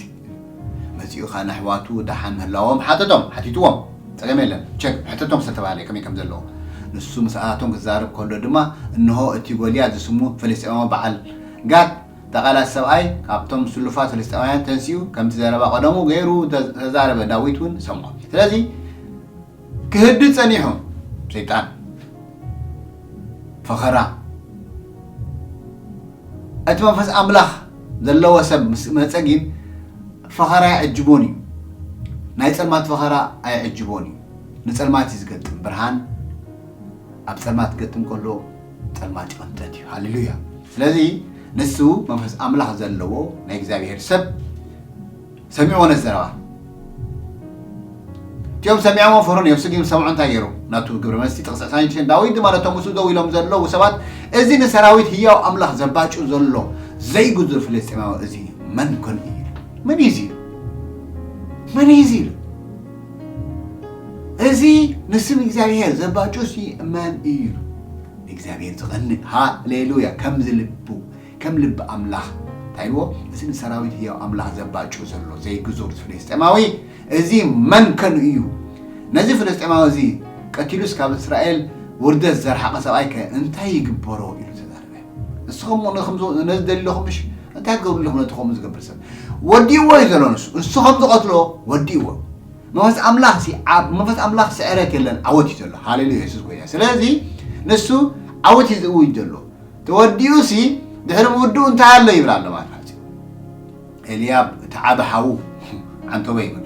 መጺኡ ኸኣ ንኣሕዋቱ ደሓን ምህላዎም ሓተቶም ሓቲትዎም። ጸገም የለን። ቸክ ሕተቶም ዝተባህለ ከመይ ከም ዘለዎ። ንሱ ምስኣቶም ክዛረብ ከሎ ድማ እንሆ እቲ ጎልያድ ዝስሙ ፍልስጤማዊ በዓል ጋት ጠቓላት ሰብኣይ ካብቶም ስሉፋት ፍልስጤማውያን ተንሲኡ ከምቲ ዘረባ ቀደሙ ገይሩ ተዛረበ። ዳዊት እውን ሰምዖ። ስለዚ ክህድእ ጸኒሑ ሰይጣን ፈኸራ እቲ መንፈስ ኣምላኽ ዘለዎ ሰብ ምስ መጸ ግን ፈኸራ ኣይዕጅቦን እዩ። ናይ ጸልማት ፈኸራ ኣይዕጅቦን እዩ። ንጸልማት እዩ ዝገጥም። ብርሃን ኣብ ጸልማት ክገጥም ከሎ ጸልማት ይቕንጠት እዩ። ሃሌሉያ። ስለዚ ንሱ መንፈስ ኣምላኽ ዘለዎ ናይ እግዚኣብሔር ሰብ ሰሚዕዎ ነቲ ዘረባ። እቲኦም ሰሚዖሞ ፈርሆን እዮም። ስጊም ሰምዖ እንታይ ገይሩ? ናቱ ግብረ መልሲ ጥቕሲ ዕስራን ሽዱሽተን ዳዊት ድማ ነቶም ምስኡ ደው ኢሎም ዘለዉ ሰባት፣ እዚ ንሰራዊት ህያው ኣምላኽ ዘባጩ ዘሎ ዘይጉዙር ፍልስጤማዊ እዚ መን ኮን እዩ? መን እዩ እዚ? መን እዩ እዚ? እዚ ንስም እግዚኣብሔር ዘባጩ ሲ መን እዩ? እግዚኣብሔር ዝቐንእ። ሃሌሉያ። ከምዚ ልቡ ከም ልቢ ኣምላኽ እንታይ ኢልዎ? እዚ ንሰራዊት ህያው ኣምላኽ ዘባጩ ዘሎ ዘይግዙር ፍልስጤማዊ እዚ መን ከን እዩ? ነዚ ፍልስጤማዊ እዚ ቀቲሉስ ካብ እስራኤል ውርደት ዘርሓቐ ሰብኣይ ከ እንታይ ይግበሮ? ኢሉ ተዛረበ። ንስኹም እውን ከምዚ ነዚ ደሊኹም ምሽ እንታይ ትገብሩ ኣለኹም? ነቲ ከምኡ ዝገብር ሰብ ወዲእዎ እዩ ዘሎ። ንሱ ንሱ ከም ዝቐትሎ ወዲእዎ። መንፈስ ኣምላኽ ሲ ኣብ መንፈስ ኣምላኽ ስዕረት የለን፣ ዓወት እዩ ዘሎ። ሃሌሉያ። የሱስ ጎይታ። ስለዚ ንሱ ዓወት እዩ ዝእውጅ ዘሎ። ተወዲኡ ሲ ድሕሪ ምውድኡ እንታይ ኣሎ ይብል ኣሎ ማለት እዩ። ኤልያብ እቲ ዓቢ ሓዉ ዓንተቦይ ይብል።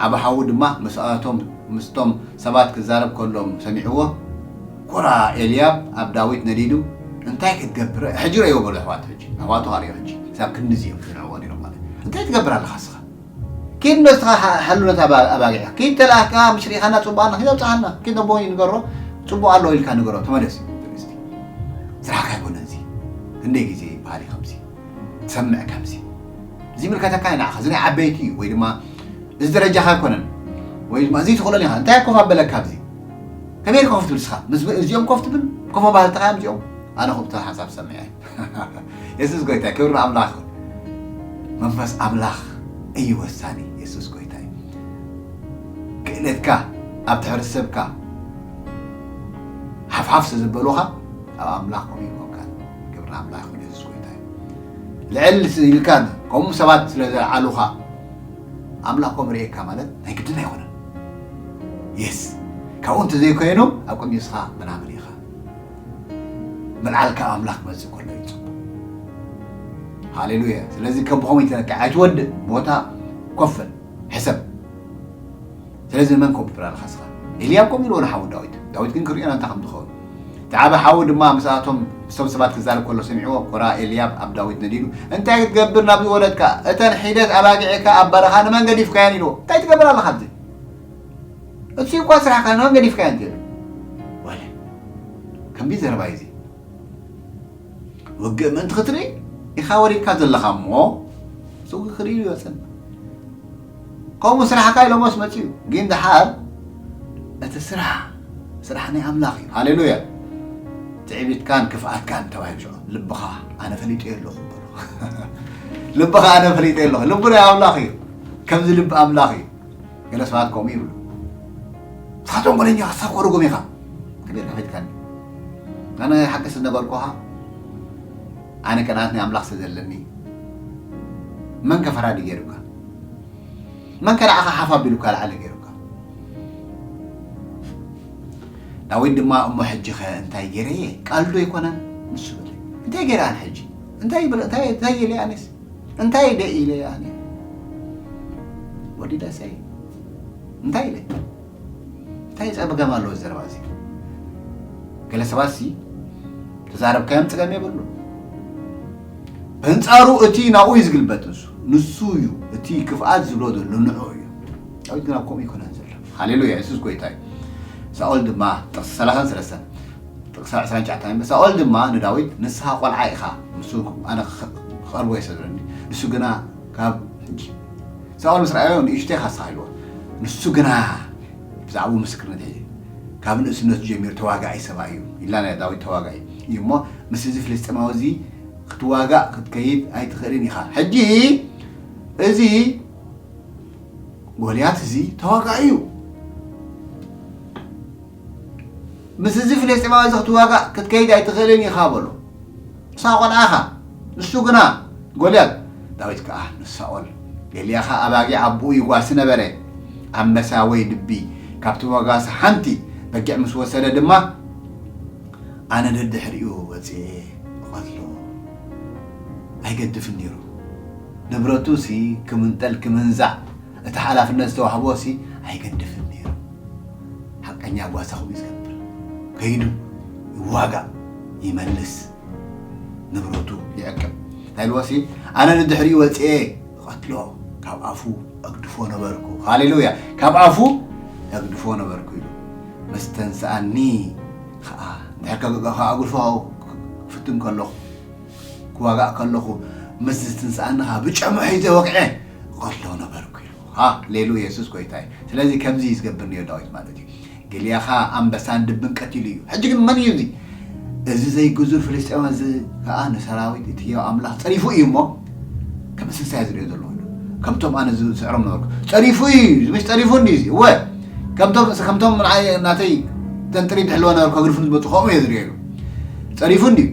ዓቢ ሓዉ ድማ ምስኣቶም ምስቶም ሰባት ክዛረብ ከሎም ሰሚዕዎ። ኮራ ኤልያብ ኣብ ዳዊት ነዲዱ እንታይ ክትገብር ሕጂ ረእዮ በሉ ኣሕዋት። ሕጂ ኣሕዋቱ ካርእዮ ሕጂ ሳብ ክንድዚ እዮም ዝንዕዎ ነይሮም ማለት እንታይ ትገብር ኣለኻ እስኻ? ኪድ ንስኻ ሓሉ ነታ ኣባጊዕ ኪድ ተላእካ ምሽ ርኢኻና ጽቡቕ ኣና ኪድ ኣብጽሓና ኪድ ነቦ ንገሮ ጽቡቕ ኣሎ ኢልካ ንገሮ ተመለስ። ስራሕካ ኣይኮነ እዚ። ክንደይ ግዜ ይበሃል እዩ ከምዚ ትሰምዕ ከምዚ ዝምልከተካ እዩ ንዓኻ። እዚ ናይ ዓበይቲ እዩ ወይ ድማ እዚ ደረጃኻ ኣይኮነን ወይ ድማ እዚ ትኽእሎን ኢኻ። እንታይ ኮፍ ኣበለካ ኣብዚ? ከመይ ኮፍ ትብል ስኻ? ምስ እዚኦም ኮፍ ትብል ኮፍ ኣባህልትኻ እዮም እዚኦም። ኣነ ኮፍ ሓሳብ ሰምዐ። የሱስ ጎይታ ክብሪ ኣምላኽ። መንፈስ ኣምላኽ እዩ ወሳኒ። የሱስ ጎይታ እዩ። ክእለትካ ኣብቲ ሕብረተሰብካ ሓፍሓፍ ስለ ዝበሉኻ ኣብ ኣምላኽ ከምኡ ይኮንካን። ክብሪ ንኣምላኽ ይኹን። የሱስ ጎይታ እዩ። ልዕል ኢልካ ከምኡ ሰባት ስለ ዘልዓሉኻ ኣምላኽ ከምኡ ርእየካ ማለት ናይ ግድን ኣይኮነን። የስ ካብኡ እንተዘይኮይኑ ኣብ ቅድሚ ንስኻ ምናምን ኢኻ። ምልዓል ካብ ኣምላኽ ክመጽእ ከሎ እዩ ጽቡቕ። ሃሌሉያ። ስለዚ ከም ብኸምኡ ይተነካ ኣይትወድእ። ቦታ ኮፍል ሕሰብ። ስለዚ መን ኮፍ ብራልካ ስኻ? ኤልያብ ከምኡ ኢልዎ ንሓው ዳዊት። ዳዊት ግን ክርእዮና እንታይ ከም ዝኸውን። እቲ ዓቢ ሓው ድማ ምስኣቶም ምስቶም ሰባት ክዛረብ ከሎ ሰሚዕዎ፣ ኮራ ኤልያብ ኣብ ዳዊት ነዲዱ፣ "እንታይ ክትገብር ናብዚ ወረድካ? እተን ሒደት ኣባጊዕካ ኣብ በረኻ ንመን ገዲፍካየን?" ኢልዎ። "እንታይ ትገብር ኣለኻ ኣብዚ? እቲ እኳ ስራሕካ ንመን ገዲፍካየን?" ትብል። ወለ። ከምዚ ዘረባ እዩ እዚ። ውግእ ምእንቲ ክትርኢ ኢኻ ወሪድካ ዘለኻ እሞ፣ ስውግ ክርኢ ይወፅን። ከምኡ ስራሕካ ኢሎሞስ መፅዩ። ግን ደሓር እቲ ስራሕ፣ ስራሕ ናይ ኣምላኽ እዩ። ሃሌሉያ። ትዕቢትካን ክፍኣትካን ተባሂሉ ሽዑ። ልብኻ ኣነ ፈሊጠ ኣለኹ በሎ። ልብኻ ኣነ ፈሊጠ ኣለኹ። ልቡ ናይ ኣምላኽ እዩ። ከምዚ ልቢ ኣምላኽ እዩ። ገለ ሰባት ከምኡ ይብሉ። ንስኻ ተንኮለኛ፣ ንስኻ ኮረጎም ኢኻ። ከመይ ኢልካ ፈሊጥካኒ? ኣነ ሓቂ ስለ ዝነገርኩኻ፣ ኣነ ቅንኣት ናይ ኣምላኽ ስለ ዘለኒ፣ መን ከ ፈራዲ ገይሩካ? መን ከ ንዓኻ ሓፍ ኣቢሉካ ላዕሊ ገይሩካ? ዳዊት ድማ፣ "እሞ ሕጂ ኸ እንታይ ገይረ እየ? ቃል ዶ ኣይኮነን?" ንሱ በለ። "እንታይ ገይረ ኣነ ሕጂ? እንታይ ይብል? እንታይ፣ እንታይ ኢለ ኣነስ? እንታይ ኢለ ኢለ ኣነ? What did I say? እንታይ ኢለ? እንታይ ጸገም ኣለዎ እዚ ዘረባ እዚ?" ገለ ሰባት ሲ ተዛረብካዮም ጸገም የብሉ። በንጻሩ እቲ ናብኡ እዩ ዝግልበጥ። ንሱ፣ ንሱ እዩ እቲ ክፍኣት ዝብሎ ዘሎ ንዕኡ እዩ። ዳዊት ግን ኣብ ከምኡ ኣይኮነን ዘሎ። ሃሌሉያ፣ የሱስ ጎይታ እዩ። ሳኦል ድማ፣ ጥቕሲ ሰላሳን ሰለስተን፣ ጥቕሲ ዕስራን ትሽዓተን፣ ሳኦል ድማ ንዳዊት፣ "ንስኻ ቆልዓ ኢኻ፣ ንሱ ኣነ ክቐርቦ እየ ስለ ዝብለኒ፣ ንሱ ግና ካብ" ሕጂ ሳኦል ምስ ረኣዮ ንእሽቶ ኢኻ ንስኻ ኢልዎ። ንሱ ግና ብዛዕባኡ ምስክርነት ሒዙ፣ "ካብ ንእስነቱ ጀሚሩ ተዋጋኢ ሰብኣይ እዩ" ኢልና፣ ናይ ዳዊት ተዋጋኢ እዩ እሞ፣ ምስ እዚ ፍልስጤማዊ እዚ ክትዋጋእ ክትከይድ ኣይትኽእልን ኢኻ። ሕጂ እዚ ጎልያት እዚ ተዋጋኢ እዩ። ምስ እዚ ፍልስጤማዊ እዚ ክትዋጋእ ክትከይድ ኣይትኽእልን ኢኻ በሎ። ንስኻ ቆልዓ ኢኻ፣ ንሱ ግና ጎልያት። ዳዊት ከኣ ንሳኦል፣ "ገሊኣኻ ኣባጊዕ ኣቦኡ ይጓሲ ነበረ፣ ኣንበሳ ወይ ድቢ ካብቲ መጓሲ ሓንቲ በጊዕ ምስ ወሰደ ድማ፣ ኣነ ደድሕሪኡ ወጺኤ እቐትሎ። ኣይገድፍን ነይሩ። ንብረቱ ሲ ክምንጠል ክምንዛዕ እቲ ሓላፍነት ዝተዋህቦ ሲ ኣይገድፍን ነይሩ። ሓቀኛ ጓሳ ከምኡ እዩ ዝገብር። ከይዱ ይዋጋእ፣ ይመልስ፣ ንብረቱ ይዕቅብ። እንታይ ኢልዎ ሲ ኣነ ንድሕሪኡ ወፅኤ እቐትሎ፣ ካብ ኣፉ እግድፎ ነበርኩ። ሃሌሉያ። ካብ ኣፉ እግድፎ ነበርኩ ኢሉ ምስ ተንስኣኒ ኸዓ፣ እንድሕር ከ-፣ ከ-፣ ከኣጉድፎ ክፍትን ከለኹ፣ ክዋጋእ ከለኹ፣ ምስ ዝትንስኣኒ ኸዓ ብጨሙ ሒዘ ወግዐ እቐትሎ ነበርኩ ኢሉ። ሃሌሉያ፣ የሱስ ጎይታ እዩ። ስለዚ ከምዚ እዩ ዝገብር ነይሩ ዳዊት ማለት እዩ። ገሊኣኻ ኣንበሳን ድብን ቀቲሉ እዩ። ሕጂ ግን መን እዩ እዚ? እዚ ዘይግዙር ፍልስጤማዊ እዚ ከኣ ንሰራዊት እቲ ህያው ኣምላኽ ጸሪፉ እዩ እሞ፣ ከም እንስሳ እዩ ዝርእዮ ዘሎ። ከምቶም ኣነ ዝስዕሮም ነበርኩ። ጸሪፉ እዩ፣ እዚ ምሽ ጸሪፉ እንድዩ እዚ። እወ፣ ከምቶም፣ ከምቶም ንዓይ፣ ናተይ ተንጥሪ ድሕልዎ ነበርኩ፣ ከግድፉ ዝመጹ ከምኡ እየ ዝርእዮ ኢሉ። ጸሪፉ እንድዩ።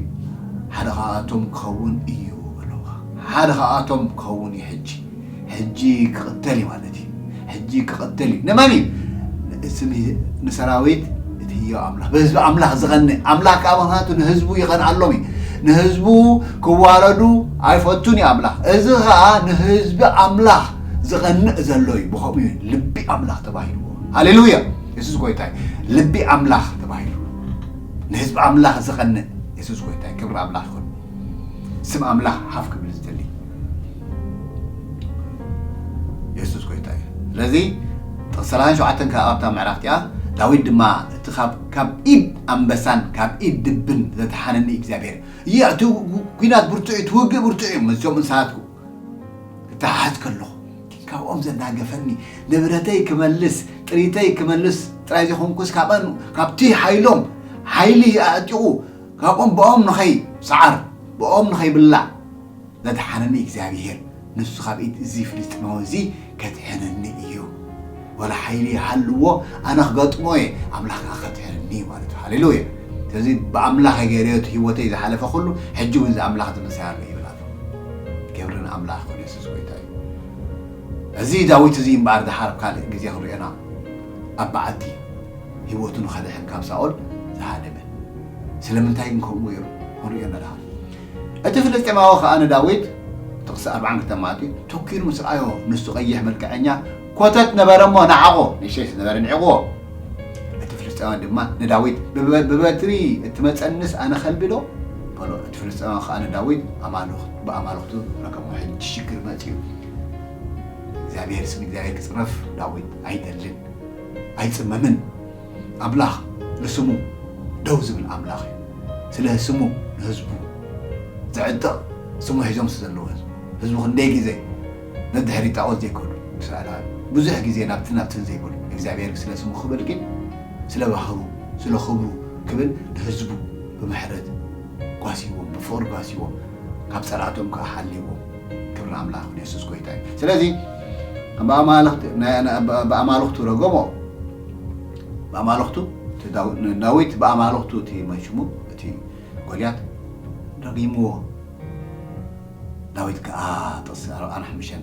ሓደ ካብኣቶም ክኸውን እዩ በለዋ። ሓደ ካብኣቶም ክኸውን እዩ ሕጂ። ሕጂ ክቕተል እዩ ማለት እዩ። ሕጂ ክቕተል እዩ። ንመን እዩ? ንስም-፣ ንሰራዊት እቲ ህያው ኣምላኽ፣ ብህዝቢ ኣምላኽ ዝቐንእ ኣምላኽ ከኣ፣ ምኽንያቱ ንህዝቡ ይቐንኣሎም እዩ። ንህዝቡ ክዋረዱ ኣይፈቱን እዩ ኣምላኽ። እዚ ኸኣ ንህዝቢ ኣምላኽ ዝቐንእ ዘሎ እዩ። ብኸምኡ እዩ ልቢ ኣምላኽ ተባሂልዎ። ሃሌሉያ! የሱስ ጎይታ እዩ። ልቢ ኣምላኽ ተባሂሉ። ንህዝቢ ኣምላኽ ዝቐንእ የሱስ ጎይታ እዩ። ክብሪ ኣምላኽ ይኹን። ስም ኣምላኽ ሓፍ ክብል ዝደሊ የሱስ ጎይታ እዩ። ስለዚ ጥቕሲ ሰላሳን ሸውዓተን ካብ ኣብታ ምዕራፍ እቲኣ፣ ዳዊት ድማ እቲ ካብ፣ ካብ ኢድ ኣንበሳን ካብ ኢድ ድብን ዘድሓነኒ እግዚኣብሔር እዩ። እቲ ኲናት ብርቱዕ እዩ፣ እቲ ውግእ ብርቱዕ እዩ። ምስዞም እንስሳት ክተሓዝ ከለኹ፣ ካብኦም ዘናገፈኒ፣ ንብረተይ ክመልስ፣ ጥሪተይ ክመልስ ጥራይ ዘይኮንኩስ፣ ካብኣን፣ ካብቲ ሓይሎም፣ ሓይሊ ኣዕጢቑ፣ ካብኦም ብኦም ንኸይሰዓር፣ ብኦም ንኸይብላዕ ዘድሓነኒ እግዚኣብሄር፣ ንሱ ካብ ኢድ እዚ ፍልስጥኤማዊ እዚ ከድሕነኒ እዩ። ዋላ ሓይሊ ይሃልዎ፣ ኣነ ክገጥሞ እየ፣ ኣምላኽ ከኣ ከድሕነኒ እዩ ማለት እዩ። ሃሌሉያ! ስለዚ ብኣምላኽ ገይረዮ እቲ ህይወተይ ዝሓለፈ ኩሉ ሕጂ እውን እዚ ኣምላኽ ዝመሰል ኣሎ ይብል ኣሎ። ክብሪ ንኣምላኽ ይኹን፣ የሱስ ጎይታ እዩ። እዚ ዳዊት እዚ እምበኣር ድሓር ኣብ ካልእ ግዜ ክንሪኦ ኢና ኣብ በዓቲ ህይወቱ ንኸድሕን ካብ ሳኦል ዝሃደመ። ስለምንታይ ግን ከምኡ ገይሩ ክንሪኦ ኢና ድሓር። እቲ ፍልስጤማዊ ኸኣ ንዳዊት ጥቕሲ ኣርብዓን ክልተን ማለት እዩ፣ ተኲሩ ምስ ረኣዮ ንሱ ቀይሕ መልክዐኛ ኮተት ነበረ እሞ ነዓቖ፣ ንእሽተይ ዝነበረ ንዒቕዎ። እቲ ፍልስጤማዊ ድማ ንዳዊት ብበ- ብበትሪ እትመጸንስ ኣነ ከልቢ ዶ በሎ። እቲ ፍልስጤማዊ ኸኣ ንዳዊት ኣማልኽ- ብኣማልኽቱ ረከሞ። ሕጂ ሽግር መጺኡ። እግዚኣብሔር ስም እግዚኣብሔር ክጽረፍ ዳዊት ኣይደልን ኣይጽመምን። ኣምላኽ ንስሙ ደው ዝብል ኣምላኽ እዩ። ስለ ስሙ ንህዝቡ ዝዕጥቕ ስሙ ሒዞም ስለ ዘለዉ ህዝቡ ህዝቡ ክንደይ ግዜ ነድሕሪት ጣዖት ዘይከዱ እስራኤላውያን ብዙሕ ግዜ ናብቲ ናብትን ዘይብሉ እግዚኣብሔር ስለ ስሙ ክብል ግን ስለ ባህሩ ስለ ክብሩ ክብል ንህዝቡ ብምሕረት ጓስይዎም ብፍቕሪ ጓስይዎም ካብ ጸላእቶም ከዓ ሓልይዎም። ክብሪ ኣምላኽ ንየሱስ ጎይታ እዩ። ስለዚ ብኣማልኽቱ ብኣማልኽቱ ረገሞ። ብኣማልኽቱ ዳዊት ብኣማልኽቱ እቲ መሽሙ እቲ ጎልያት ረጊምዎ። ዳዊት ከኣ ጥቕሲ ኣርብዓን ሓሙሽተን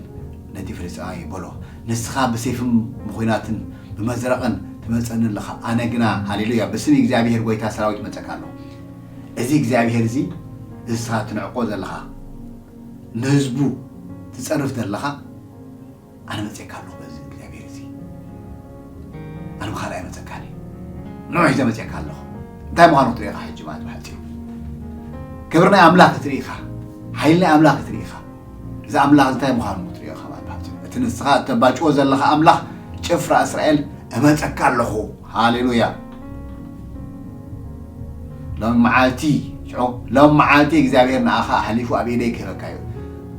ነቲ ፍልስጤማዊ በሎ፣ ንስኻ ብሴፍን ብኹናትን ብመዝረቕን ትመጸኒ ኣለኻ፣ ኣነ ግና ሃሌሉያ ብስም እግዚኣብሔር ጎይታ ሰራዊት መጸካ ኣለኹ። እዚ እግዚኣብሔር እዚ ንስኻ ትንዕቆ ዘለኻ ንህዝቡ ትጸርፍ ዘለኻ ኣነ መጸካ ኣለኹ በዚ እግዚኣብሔር እዚ ኣነ ብኻልእ ኣይመጸካን እዩ ንዑ ሒዘ መጸካ ኣለኹ እንታይ ምዃኑ ክትርኢ ኢኻ ሕጂ ማለት ብሓጺሩ ክብሪ ናይ ኣምላኽ ክትርኢ ኢኻ ሓይሊ ናይ ኣምላኽ ክትርኢ ኢኻ እዚ ኣምላኽ እንታይ ምዃኑ ክትርኢ ኢኻ ማለት ብሓጺሩ እቲ ንስኻ እተባጭዎ ዘለኻ ኣምላኽ ጭፍራ እስራኤል እመጸካ ኣለኹ ሃሌሉያ ሎም መዓልቲ ሽዑ ሎም መዓልቲ እግዚኣብሔር ንኣኻ ኣሕሊፉ ኣብ ኢደይ ክህበካ እዩ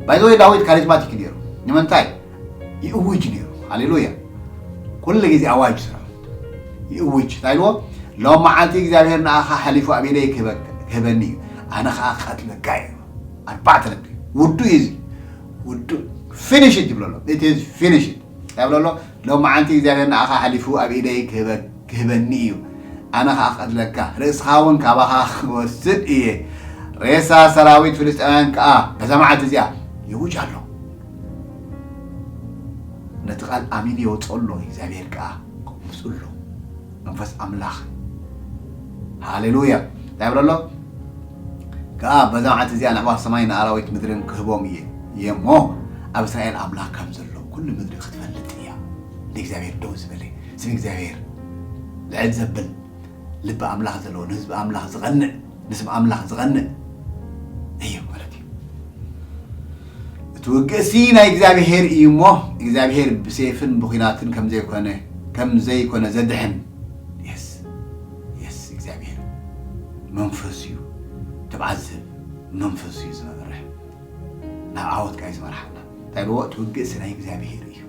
ባይዘወይ ዳዊት ካሪዝማቲክ ነይሩ ንምንታይ ይእውጅ ነይሩ ሃሌሉያ ኩሉ ግዜ ኣዋጅ ስራ ይእውጅ እንታይ ኢልዎ ሎም መዓልቲ እግዚኣብሔር ንኣኻ ኣሕሊፉ ኣብ ኢደይ ክህበኒ እዩ ኣነ ከዓ ክቐትለካ እዩ ኣርባዕተ ነጥቢ ውዱ እዩ እዚ ውዱ ፊኒሽድ ይብለሎ it is finished እንታይ ይብለሎ ሎም መዓልቲ እግዚኣብሔር ንኣኻ ኣሕሊፉ ኣብ ኢደይ ክህበኒ እዩ ኣነ ኸዓ ክቐትለካ ርእስኻ እውን ካባኻ ክወስድ እየ ሬሳ ሰራዊት ፍልስጤማውያን ከዓ በዛ መዓልቲ እዚኣ የውጅ ኣሎ ነቲ ቃል ኣሚኑ የውፅኦ ኣሎ እግዚኣብሔር ከዓ ምስኡ ኣሎ መንፈስ ኣምላኽ ሃሌሉያ እንታይ ይብሎ ኣሎ ከዓ በዛ መዓልቲ እዚኣ ንኣዕዋፍ ሰማይ ንኣራዊት ምድርን ክህቦም እየ እየ እሞ ኣብ እስራኤል ኣምላኽ ከም ዘሎ ኩሉ ምድሪ ክትፈልጥ እያ ንእግዚኣብሔር ደው ዝበለ ስም እግዚኣብሔር ልዕል ዘብል ልቢ ኣምላኽ ዘለዎ ንህዝቢ ኣምላኽ ዝቐንእ ንስም ኣምላኽ ዝቐንእ እዩ ማለት እዩ እቲ ውግእሲ ናይ እግዚኣብሔር እዩ እሞ እግዚኣብሔር ብሴፍን ብኩናትን ከምዘይኮነ ከምዘይኮነ ዘድሕን የስ የስ እግዚኣብሔር መንፈስ እዩ ትብዓት ዝህብ መንፈስ እዩ ዝመርሕ ናብ ዓወት ቃይ ዝመርሓና እንታይ ብዎ እቲ ውግእሲ ናይ እግዚኣብሔር እዩ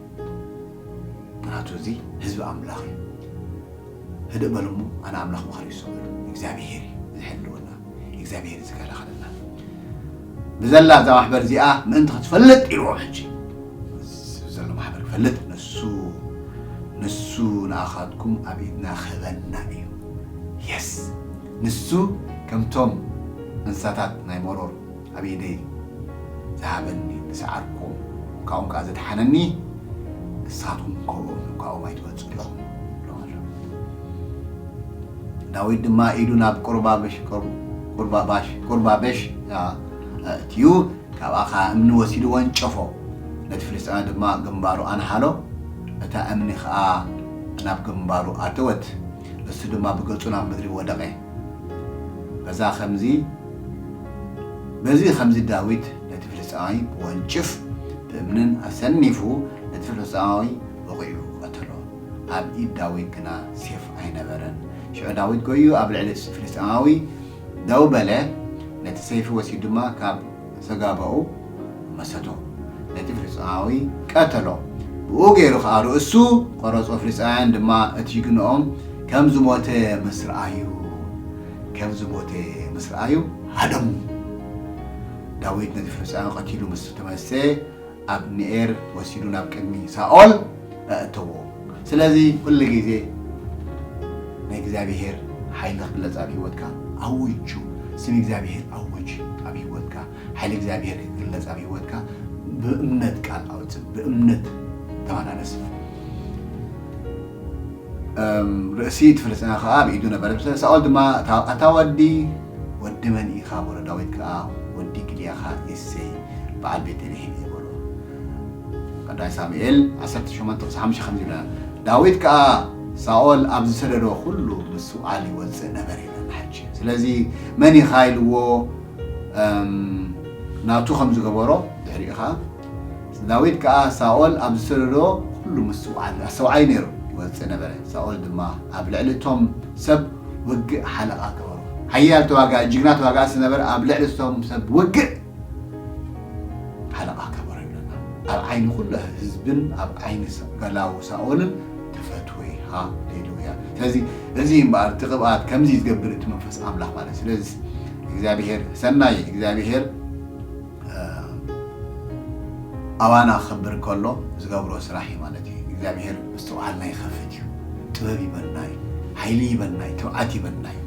ምክንያቱ እዚ ህዝቢ ኣምላኽ እዩ ህድእ በሉ እሞ ኣነ ኣምላኽ ምኽሪ ይሰብሉ እግዚኣብሔር እዩ ዝሕልወና እግዚኣብሔር እዩ ዝከላኸለና ብዘላ እዛ ማሕበር እዚኣ ምእንቲ ክትፈልጥ ኢልዎም ሕጂ ዘሎ ማሕበር ክፈልጥ ንሱ ንሱ ንኣኻትኩም ኣብ ኢድና ክህበና እዩ የስ ንሱ ከምቶም እንስሳታት ናይ መሮር ኣብ ኢደይ ዝሃበኒ ዝሰዓርኩም ካብኦም ከዓ ዘድሓነኒ ንስኻትኩም ከምኦም ካብኦም ኣይትበልፁ ኢኹም ዳዊት ድማ ኢዱ ናብ ቁርባበሽ ቁርባባሽ ቁርባበሽ ኣእትዩ ካብኣ ከዓ እምኒ ወሲዱ ወንጨፎ ነቲ ፍልስጤማዊ ድማ ግንባሩ ኣንሓሎ እታ እምኒ ከዓ ናብ ግንባሩ ኣተወት እሱ ድማ ብገጹ ናብ ምድሪ ወደቐ በዛ ከምዚ በዚ ከምዚ ዳዊት ነቲ ፍልስጤማዊ ብወንጭፍ ብእምንን ኣሰኒፉ ነቲ ፍልስጤማዊ ወቒዑ ቀተሎ። ኣብ ኢድ ዳዊት ግና ሴፍ ኣይነበረን። ሽዑ ዳዊት ጐይዩ ኣብ ልዕሊ ፍልስጤማዊ ደው በለ፣ ነቲ ሰይፊ ወሲዱ ድማ ካብ ሰጋቦኡ መሰቶ፣ ነቲ ፍልስጥኤማዊ ቀተሎ። ብኡ ገይሩ ኸኣ ርእሱ ቈረጾ፣ ፍልስጥኤማውያን ድማ እቲ ጅግንኦም ከም ዝሞተ ምስ ረኣዩ፣ ከም ዝሞተ ምስ ረኣዩ ሃደሙ። ዳዊት ነቲ ፍልስጥኤማዊ ቀቲሉ ምስ ተመሰየ፣ ኣብኔኤር ወሲዱ ናብ ቅድሚ ሳኦል ኣእተዎ። ስለዚ ኩሉ ግዜ ናይ እግዚኣብሄር ሓይሊ ክግለጽ ኣብ ህይወትካ ኣውጁ። ስም እግዚኣብሔር ኣውጅ ኣብ ህይወትካ። ሓይሊ እግዚኣብሔር ይግለጽ ኣብ ህይወትካ። ብእምነት ቃል ኣውጽእ፣ ብእምነት ተመላለስ። እም፣ ርእሲ እቲ ፍልስጤማዊ ኸኣ ኣብ ኢዱ ነበረ። ሳኦል ድማ፣ "ኣታ፣ ኣታ ወዲ፣ ወዲ መን ኢኻ?" በሎ። ዳዊት ከኣ፣ "ወዲ ግድያኻ እሴይ በዓል ቤተልሔም እየ" በሎ። ቀዳማይ ሳሙኤል ዓሰርተ ሸሞንተ ቁጽሪ ሓሙሽተ ከምዚ ይብለና፣ "ዳዊት ከኣ ሳኦል ኣብ ዝሰደዶ ኩሉ ምስዋዕል ይወጽእ ነበረ" ይብለና ሕጂ። ስለዚ መን ኢኻ ኢልዎ፣ እም፣ ናቱ ከም ዝገበሮ ድሕሪኡ ኸኣ፣ ዳዊት ከኣ ሳኦል ኣብ ዝሰደዶ ኩሉ ምስዋዕል፣ ኣስተውዓይ ነይሩ፣ ይወጽእ ነበረ። ሳኦል ድማ ኣብ ልዕሊ እቶም ሰብ ውግእ ሓለቓ ገበሮ። ሓያል ተዋጋኢ፣ ጅግና ተዋጋኢ ስለ ነበረ፣ ኣብ ልዕሊ እቶም ሰብ ውግእ ሓለቓ ገበሮ ይብለና። ኣብ ዓይኒ ኩሉ ህዝብን ኣብ ዓይኒ ሳ-፣ ገላው ሳኦልን ተፈትወ። ሃሌሉያ። ስለዚ እዚ እምበኣር እቲ ቅብኣት ከምዚ ዝገብር እቲ መንፈስ ኣምላኽ ማለት። ስለዚ እግዚኣብሔር ሰናይ፣ እግዚኣብሔር፣ እ፣ ኣባና ክኽብር ከሎ ዝገብሮ ስራሕ እዩ ማለት እዩ። እግዚኣብሔር ምስትውዓልና ይኸፍት እዩ። ጥበብ ይበና እዩ። ሓይሊ ይበና እዩ። ትብዓት ይበና እዩ።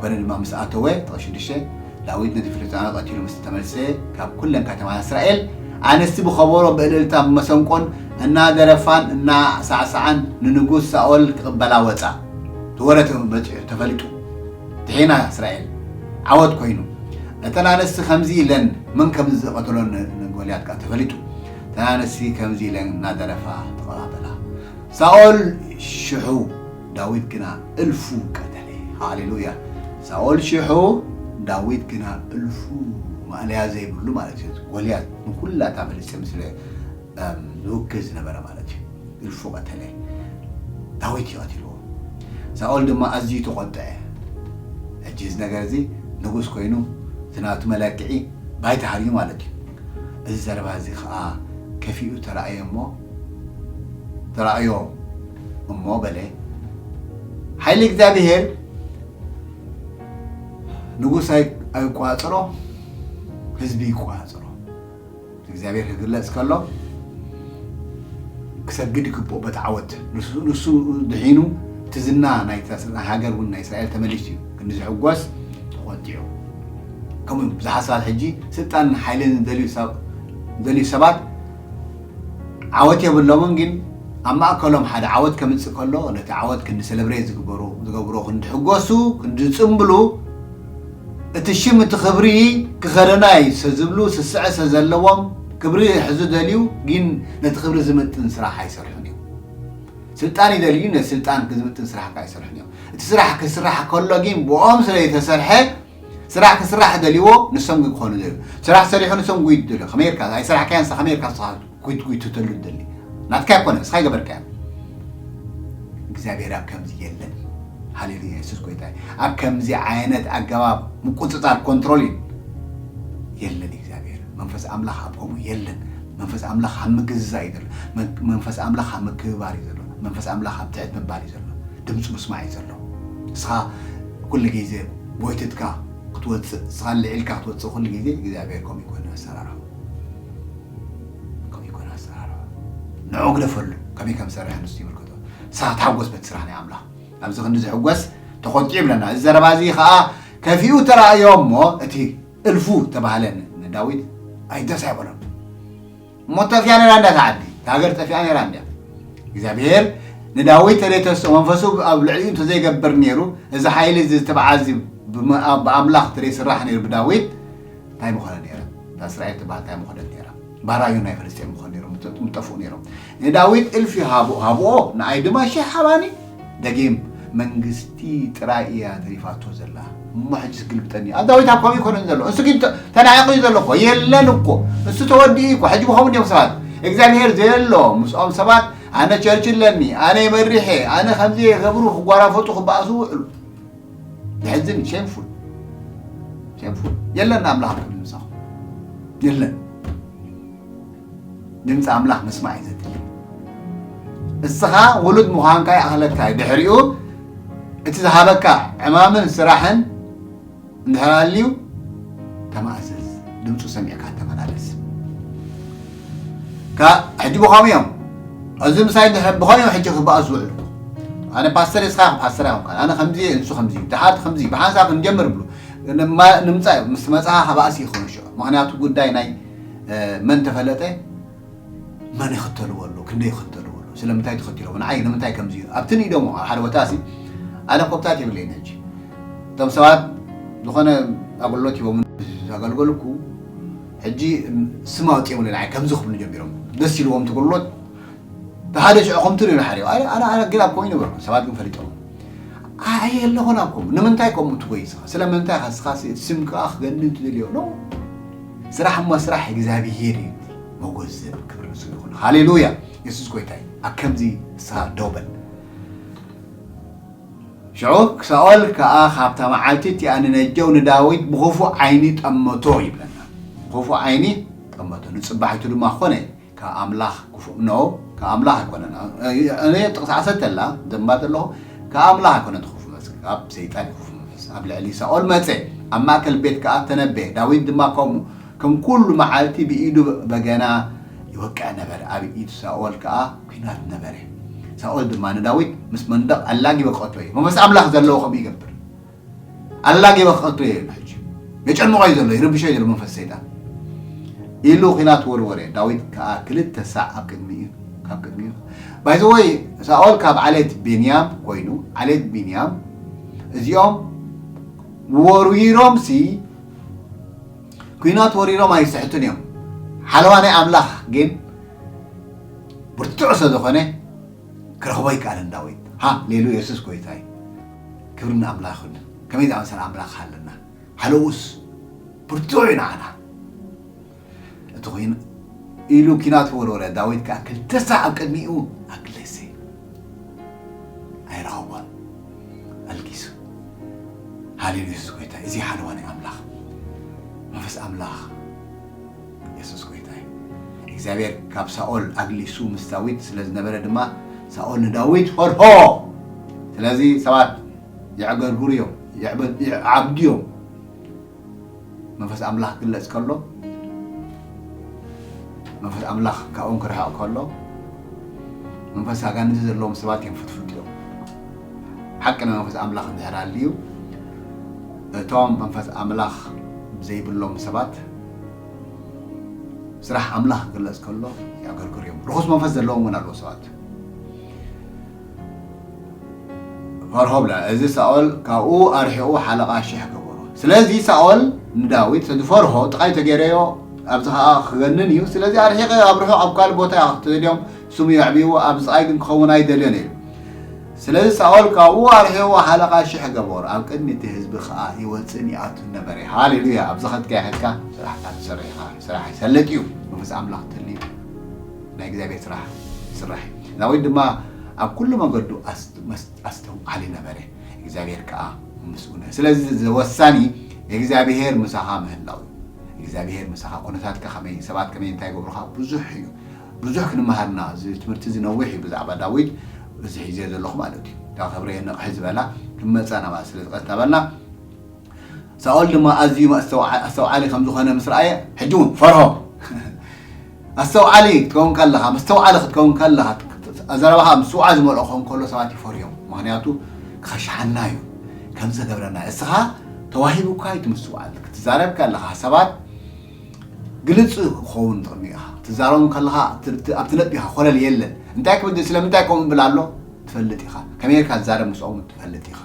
ኮነ ድማ ምስ ኣተወ፣ ጥቕሲ ሽዱሽተ፣ ዳዊት ነቲ ፍልስጤማዊ ቀቲሉ ምስ ተመልሰ፣ ካብ ኩለን ከተማታት እስራኤል ኣንስቲ ብኸበሮ፣ ብእልልታ፣ ብመሰንቆን እናደረፋን እናሳዕሳዓን ንንጉስ ሳኦል ክቕበላ ወጻ። እቲ ወረ ተ-፣ በጺሑ፣ ተፈሊጡ። ድሒና እስራኤል ዓወት ኮይኑ። እተን ኣንስቲ ከምዚ ኢለን፣ መን ከም ዝቐተሎ ን-፣ ንጎልያድ ከኣ ተፈሊጡ። እተን ኣንስቲ ከምዚ ኢለን እናደረፋ ተቐባበላ። ሳኦል ሽሑ፣ ዳዊት ግና እልፉ ቀተለ። ሃሌሉያ። ሳኦል ሽሑ፣ ዳዊት ግና እልፉ፣ ማእለያ ዘይብሉ ማለት እዩ። ጎልያድ ንኹላ እታ ፍልስጤም ስለ፣ እም፣ ዝውክል ዝነበረ ማለት እዩ። እልፉ ቀተለ። ዳዊት እዩ ቀቲልዎ። ሳኦል ድማ ኣዝዩ ተቖጥዐ። ሕጂ እዚ ነገር እዚ ንጉስ ኮይኑ፣ እቲ ናቱ መለክዒ ባይታ ሃርዩ ማለት እዩ። እዚ ዘረባ እዚ ኸኣ ከፊኡ ተራእየ እሞ፣ ተራእዮ እሞ በለ፣ ሓይሊ እግዚኣብሔር ንጉስ ኣይ-፣ ኣይቋጽሮ፣ ህዝቢ ይቋጽሮ። እግዚኣብሔር ክግለጽ ከሎ ክሰግድ ይግብኦ በቲ ዓወት። ንሱ፣ ንሱ ድሒኑ እቲ ዝና ናይ ሃገር እውን ናይ እስራኤል ተመሊሱ እዩ። ክንዲ ዝሕጎስ ተቖጢዑ። ከምኡ ብዙሓት ሰባት ሕጂ ስልጣን ሓይልን ዝደልዩ ሰብ-፣ ዝደልዩ ሰባት ዓወት የብሎምን፣ ግን ኣብ ማእከሎም ሓደ ዓወት ከምጽእ ከሎ ነቲ ዓወት ክንዲ ሰለብሬት ዝግበሩ፣ ዝገብሮ፣ ክንዲ ሕጎሱ፣ ክንዲ ዝጽምብሉ፣ እቲ ሽም እቲ ክብሪ ክኸደና እዩ ዝብሉ፣ ስስዐ ስለ ዘለዎም፣ ክብሪ ክሕዙ ደልዩ፣ ግን ነቲ ክብሪ ዝምጥን ስራሕ ኣይሰርሑን እዮም። ስልጣን ይደልዩ፣ ነቲ ስልጣን ዝምጥን ስራሕ ከኣ ኣይሰርሑን እዮም። እቲ ስራሕ ክስራሕ ከሎ ግን ብኦም ስለ ዝተሰርሐ፣ ስራሕ ክስራሕ ደልዎ፣ ንሶም ግን ክኾኑ ደልዩ። ስራሕ ሰሪሑ ንሶም ጉይቱ ደልዩ። ከመይ ጌርካ? ኣይሰራሕካያን ንስኻ ከመይ ጌርካ ንስኻ ጉይት ጉይት ትተሉ ትደሊ። ናትካ ኣይኮነ፣ ንስኻ ኣይገበርካያን። እግዚኣብሔር ኣብ ከምዚ የለን። ሃሌሉያ፣ የሱስ ጎይታ እዩ። ኣብ ከምዚ ዓይነት ኣገባብ ምቁጽጻር፣ ኮንትሮል እዩ። የለን እግዚኣብሔር። መንፈስ ኣምላኽ ኣብ ከምኡ የለን። መንፈስ ኣምላኽ ኣብ ምግዝዛእ እዩ ዘሎ። መን-፣ መንፈስ ኣምላኽ ኣብ ምክብባር እዩ ዘሎ። መንፈስ ኣምላኽ ኣብ ትሕት ምባል እዩ ዘሎ። ድምፁ ምስማዕ እዩ ዘሎ። ንስኻ ኩሉ ግዜ ጎይትትካ ክትወፅእ፣ ንስኻ ልዒልካ ክትወፅእ ኩሉ ግዜ እግዚኣብሔር ከምኡ ይኮነ ኣሰራርሖ። ከምኡ ይኮነ ኣሰራርሖ። ንዑ ግደፈሉ። ከመይ ከም ዝሰርሐ ንሱ ይምልከቶ። ንስኻ ተሓጎስ በቲ ስራሕ ናይ ኣምላኽ። ኣብዚ ክንዲ ዝሕጎስ ተቆጢዑ ይብለና። እዚ ዘረባ እዚ ከዓ ከፊኡ ተራእዮ እሞ እቲ እልፉ ተባህለ ን-፣ ንዳዊት ኣይ ደስ ኣይበሎን። እሞ ጠፊኣ ነይራ እንዳ እታ ዓዲ፣ እታ ሃገር ጠፊኣ ነይራ እንዳ። እግዚኣብሔር ንዳዊት ተዘይተስኦ፣ መንፈሱ ኣብ ልዕሊኡ እንተዘይገብር ነይሩ፣ እዚ ሓይሊ እዚ፣ እዚ ትብዓት እዚ ብመ-፣ ብኣምላኽ ተዘይስራሕ ነይሩ ብዳዊት፣ እንታይ ምኾነ ነይረ? እታ እስራኤል ትበሃል እንታይ ምኾነት ነይራ? ባራዩ ናይ ፍልስጤም ምኾኑ ነይሮም፣ ምጠ-፣ ምጠፍኡ ነይሮም። ንዳዊት እልፊ ሃቦ-፣ ሃብኦ፣ ንኣይ ድማ ሽሕ ሃባኒ። ደጊም መንግስቲ ጥራይ እያ ተሪፋቶ ዘላ። እሞ ሕጂ ስግልብጠኒ። ኣብ ዳዊት ኣብ ከምኡ ይኮነን ዘሎ። እሱ ግን ተ-፣ ተናዒቑ እዩ ዘሎ እኮ። የለን እኮ። እሱ ተወዲኡ እኮ። ሕጂ ብኸምኡ እንዲዮም ሰባት። እግዚኣብሔር ዘየሎ ምስኦም ሰባት፣ ኣነ ቸርች ኣለኒ፣ ኣነ ይመሪሐ፣ ኣነ ከምዚ የገብሩ ክጓራፈጡ ክበኣሱ ውዕሉ። ዘሕዝን እዩ። ሼምፉል። ሼምፉል። የለን ኣምላኽ ኣብ ቅድሚ ምሳኹም። የለን። ድምፂ ኣምላኽ ምስማዕ እዩ ዘድሊ። እስኻ ውሉድ ምዃንካ ይኣኽለካ እዩ። ድሕሪኡ እቲ ዝሃበካ ዕማምን ስራሕን እንድሕር ኣልዩ ተማእዘዝ፣ ድምፁ ሰሚዕካ ተመላለስ። ካ-፣ ሕጂ ብኸምኡ እዮም። እዚ ምሳይ እንድሕር ብኸምኡ እዮም ሕጂ ክበኣሱ ዝውዕሉ። ኣነ ፓስተር እስኻ ፓስተር ኣይኮንካን፣ ኣነ ከምዚ እየ፣ ንሱ ከምዚ እዩ፣ ደሓር ከምዚ እዩ፣ ብሓንሳብ ክንጀምር ብሉ። ንማ-፣ ንምጻእ ምስ መጽኣ ባእሲ ይኸውን ሽዑ። ምኽንያቱ ጉዳይ ናይ፣ እ፣ መን ተፈለጠ፣ መን ይኽተልዎ ኣሎ፣ ክንደይ ይኽተልዎ ኣሎ፣ ስለምንታይ ተኸቲሎም፣ ንዓይ ንምንታይ ከምዚ እዩ? ኣብቲ ንኢዶሞ ኣብ ሓደ ቦታ ሲ፣ ኣነ ኮብታት የብለይን ሕጂ። እቶም ሰባት ዝኾነ ኣገልግሎት ሂቦም ዘገልገልኩ፣ ሕጂ ስም ኣውጺኦምሉ ንዓይ ከምዚ ክብሉ ጀሚሮም። ደስ ኢልዎም እቲ ኣገልግሎት፣ ሓደ ሽዑ ከምቲ ሪኡ ሓሪዮ። ኣነ፣ ኣነ፣ ኣነ ግን ኣብ ከምኡ ይነበርኩ፣ ሰባት ግን ፈሊጦም። ኣየ ኣለኹን ኣብ ከምኡ። ንምንታይ ከምኡ ትጎይ ንስኻ? ስለምንታይ ኢኻ ንስኻ ሲ-፣ ስም ከኣ ክገንን ትደልዮ? ኖ። ስራሕ እሞ ስራሕ እግዚኣብሄር እዩ። መጎስ ዘብል ክብሪ ንሱ ይኹን። ሃሌሉያ። የሱስ ጎይታ እዩ። ኣብ ከምዚ ንስኻ ደው በል። ሽዑ ሳኦል ከኣ ካብታ መዓልቲ እቲኣ ንነጀው ንዳዊት ብኽፉእ ዓይኒ ጠመቶ ይብለና። ብኽፉእ ዓይኒ ጠመቶ። ንጽባሒቱ ድማ ኾነ። ካብ ኣምላኽ ክፉእ፣ ኖ፣ ካብ ኣምላኽ ኣይኮነን። እ-፣ እ-፣ እኔ ጥቕሲ ዓሰርተ ኣላ፣ ዘንባጥ ኣለኹ፣ ካብ ኣምላኽ ኣይኮነን እቲ ክፉእ መንፈስ፣ ካብ ሰይጣን እዩ ክፉእ መንፈስ። ኣብ ልዕሊ ሳኦል መጸ፣ ኣብ ማእከል ቤት ከኣ ተነበየ። ዳዊት ድማ ከምኡ፣ ከም ኩሉ መዓልቲ ብኢዱ በገና ይወቅዕ ነበረ። ኣብ ኢድ ሳኦል ከኣ ኲናት ነበረ። ሳኦል ድማ ንዳዊት ምስ መንደቕ ኣላጊበ ክቐትሎ እዩ። መንፈስ ኣምላኽ ዘለዎ ከምኡ ይገብር። ኣላጊበ ክቐትሎ እየ ኢሉ ሕጂ። የጨንቖ እዩ ዘሎ፣ ይርብሾ እዩ ዘሎ መንፈስ ሰይጣን። ኢሉ ኲናት ወርወረ። ዳዊት ከኣ ክልተ ሳዕ ኣብ ቅድሚኡ፣ ካብ ቅድሚኡ። ባይ ዘ ወይ፣ ሳኦል ካብ ዓሌት ቢንያም ኮይኑ፣ ዓሌት ቢንያም እዚኦም ወሪሮም ሲ፣ ኲናት ወሪሮም ኣይስሕቱን እዮም። ሓለዋ ናይ ኣምላኽ ግን ብርቱዕ ስለ ዝኾነ፣ ክረኽቦ ኣይከኣለን ዳዊት። ሃሌሉያ፣ የሱስ ጎይታ እዩ። ክብሪ ንኣምላኽ ይኹን። ከመይ ዝኣመሰለ ኣምላኽ ኣለና። ሓለዉስ ብርቱዕ እዩ ንዓና። እቲ ኹይን ኢሉ ኲናት ወርወረ። ዳዊት ከኣ ክልተ ሳዕ ኣብ ቅድሚኡ ኣግለሰ። ኣይረኸቦን። ኣልጊሱ። ሃሌሉያ፣ የሱስ ጎይታ እዩ። እዚ ሓለዋ ናይ ኣምላኽ። መንፈስ ኣምላኽ የሱስ ጎይታ እዩ። እግዚኣብሔር ካብ ሳኦል ኣግሊሱ ምስ ዳዊት ስለ ዝነበረ ድማ ሳኦል ንዳዊት ፈርሆ። ስለዚ ሰባት የዕገርግሩ እዮም፣ የዕበ-፣ ይዓብዱ እዮም። መንፈስ ኣምላኽ ክግለጽ ከሎ፣ መንፈስ ኣምላኽ ካብኦም ክርሕቕ ከሎ፣ መንፈስ ኣጋንንቲ ዘለዎም ሰባት እዮም ፍትፍት እዮም። ሓቂ ናይ መንፈስ ኣምላኽ እንድሕር ኣልዩ፣ እቶም መንፈስ ኣምላኽ ዘይብሎም ሰባት ስራሕ ኣምላኽ ክግለጽ ከሎ የዕገርግሩ እዮም። ርኹስ መንፈስ ዘለዎም እውን ኣለዉ ሰባት። ፈርሆ ብላ። እዚ ሳኦል ካብኡ ኣርሒቑ ሓለቓ ሽሕ ገበሮ። ስለዚ ሳኦል ንዳዊት፣ "ስለዚ ፈርሆ ጥቓይ ተገይረዮ፣ ኣብዚ ኸኣ ክገንን እዩ። ስለዚ ኣርሒቐ ኣብ ርሑቕ ኣብ ካልእ ቦታ እየ ክተደልዮም፣ ስሙ የዕብይዎ፣ ኣብ ዝቓይ ግን ክኸውን ኣይደልዮን" ኢሉ። ስለዚ ሳኦል ካብኡ ኣርሒቑ ሓለቓ ሽሕ ገበሮ፣ ኣብ ቅድሚ እቲ ህዝቢ ኸኣ ይወጽእን ይኣቱን ነበረ። ሃሌሉያ! ኣብ ዝኸድካዮ ኸድካ ስራሕካ ትሰርሕ ኢኻ። ስራሕ ይሰልጥ እዩ። መንፈስ ኣምላኽ ተልዩ ናይ እግዚኣብሔር ስራሕ ይስራሕ እዩ። ዳዊት ድማ ኣብ ኩሉ መገዱ ኣስ-፣ መስ-፣ ኣስተውዓሊ ነበረ፣ እግዚኣብሔር ከኣ ምስኡ ነበረ። ስለዚ እዚ ወሳኒ እግዚኣብሔር ምሳኻ ምህላው እዩ። እግዚኣብሔር ምሳኻ፣ ኩነታትካ ከመይ፣ ሰባት ከመይ እንታይ ይገብሩኻ ብዙሕ እዩ። ብዙሕ ክንመሃርና፣ እዚ ትምህርቲ እዚ ነዊሕ እዩ ብዛዕባ ዳዊት፣ እዚ ሒዘ ዘለኹ ማለት እዩ። እታ ክብሪ ነቕሒ ዝበላ ክመጻ ናባ ስለ ዝቐትናበልና፣ ሳኦል ድማ ኣዝዩ ኣስተውዓ-፣ ኣስተውዓሊ ከም ዝኾነ ምስ ረኣየ፣ ሕጂ እውን ፈርሆ። ኣስተውዓሊ ክትከውን ከለኻ፣ መስተውዓሊ ክትከውን ከለኻ፣ ዘረባኻ ምስትውዓል ዝመልኦ ክኸውን ከሎ ሰባት ይፈርዮም። ምኽንያቱ ክኸሽሓና እዩ፣ ከም ዘገብረና። እስኻ ተዋሂቡካ እዩ እቲ ምስትውዓል። ክትዛረብ ከለኻ ሰባት ግልጽ ክኸውን ትቕድሚ ኢኻ። ክትዛረቦም ከለኻ እቲ፣ እቲ፣ ኣብቲ ነጥቢ ኢኻ፣ ኮለል የለን። እንታይ ክብል፣ ስለምንታይ ከምኡ እብል ኣሎ ትፈልጥ ኢኻ። ከመይ ጌርካ ትዛረብ ምስኦም ትፈልጥ ኢኻ።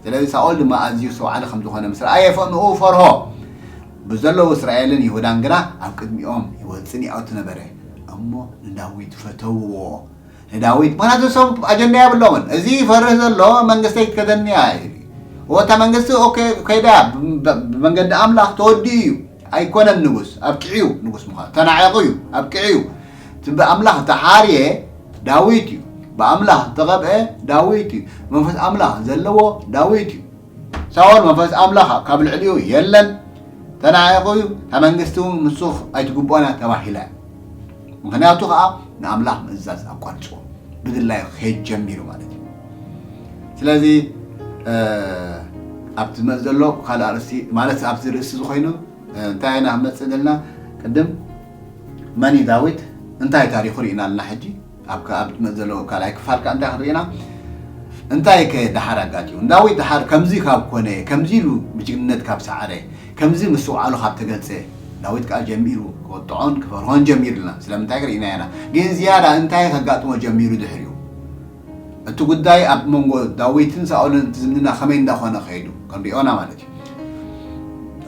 ስለዚ ሳኦል ድማ ኣዝዩ ኣስተውዓሊ ከም ዝኾነ ምስ ረኣየ፣ ፈ-፣ ንኡ ፈርሆ። ብዘለዉ እስራኤልን ይሁዳን ግና ኣብ ቅድሚኦም ይወጽእን ይኣቱ ነበረ። እሞ ንዳዊት ፈተውዎ። ንዳዊት፣ ምኽንያቱ ንሶም ኣጀንዳ የብሎምን። እዚ ይፈርህ ዘሎ መንግስተይ ክትከደኒ እያ ኢሉ። እታ መንግስቲ፣ ኦኬ፣ ከይዳ ብ-፣ ብ-፣ ብመንገዲ ኣምላኽ ተወዲኡ እዩ። ኣይኮነን ንጉስ፣ ኣብቂዑ ንጉስ ምዃኑ። ተናዒቑ እዩ፣ ኣብቂዑ እዩ። እቲ ብኣምላኽ ተሓርየ ዳዊት እዩ። ብኣምላኽ ተቐብአ ዳዊት እዩ። መንፈስ ኣምላኽ ዘለዎ ዳዊት እዩ። ሳኦል መንፈስ ኣምላኽ ካብ ልዕሊኡ የለን፣ ተናዒቑ እዩ። እታ መንግስቲ እውን ንሱ ኣይትግብኦን እያ ተባሂላ እያ። ምኽንያቱ ኸዓ ንኣምላኽ ምእዛዝ ኣቋሪጽዎ፣ ብድላዩ ክኸይድ ጀሚሩ ማለት እዩ። ስለዚ፣ እ፣ ኣብቲ ዝመጽእ ዘሎ ካልእ ኣርእስቲ፣ ማለት ኣብቲ ርእሲ እዚ ኮይኑ፣ እ፣ እንታይ ኢና ክንመጽእ ዘለና? ቅድም መን እዩ ዳዊት? እንታይ ታሪኹ ርኢና ኣለና። ሕጂ ኣብ ከ-፣ ኣብ ዝመጽእ ዘሎ ካልኣይ ክፋል ከኣ እንታይ ክንርኢ ኢና? እንታይ ከ ደሓር ኣጋጢሙ? ዳዊት ደሓር ከምዚ ካብ ኮነ፣ ከምዚ ኢሉ ብጅግንነት ካብ ሰዓረ፣ ከምዚ ምስትውዓሉ ካብ ተገልጸ፣ ዳዊት ከኣ ጀሚሩ ክወጥዖን ክፈርሆን ጀሚሩልና። ስለምንታይ ርኢና ኢና። ግን ዝያዳ እንታይ ከጋጥሞ ጀሚሩ ድሕሪኡ? እቲ ጉዳይ ኣብ መንጎ ዳዊትን ሳኦልን እቲ ዝምድና ከመይ እንዳኾነ ከይዱ ክንሪኦና ማለት እዩ።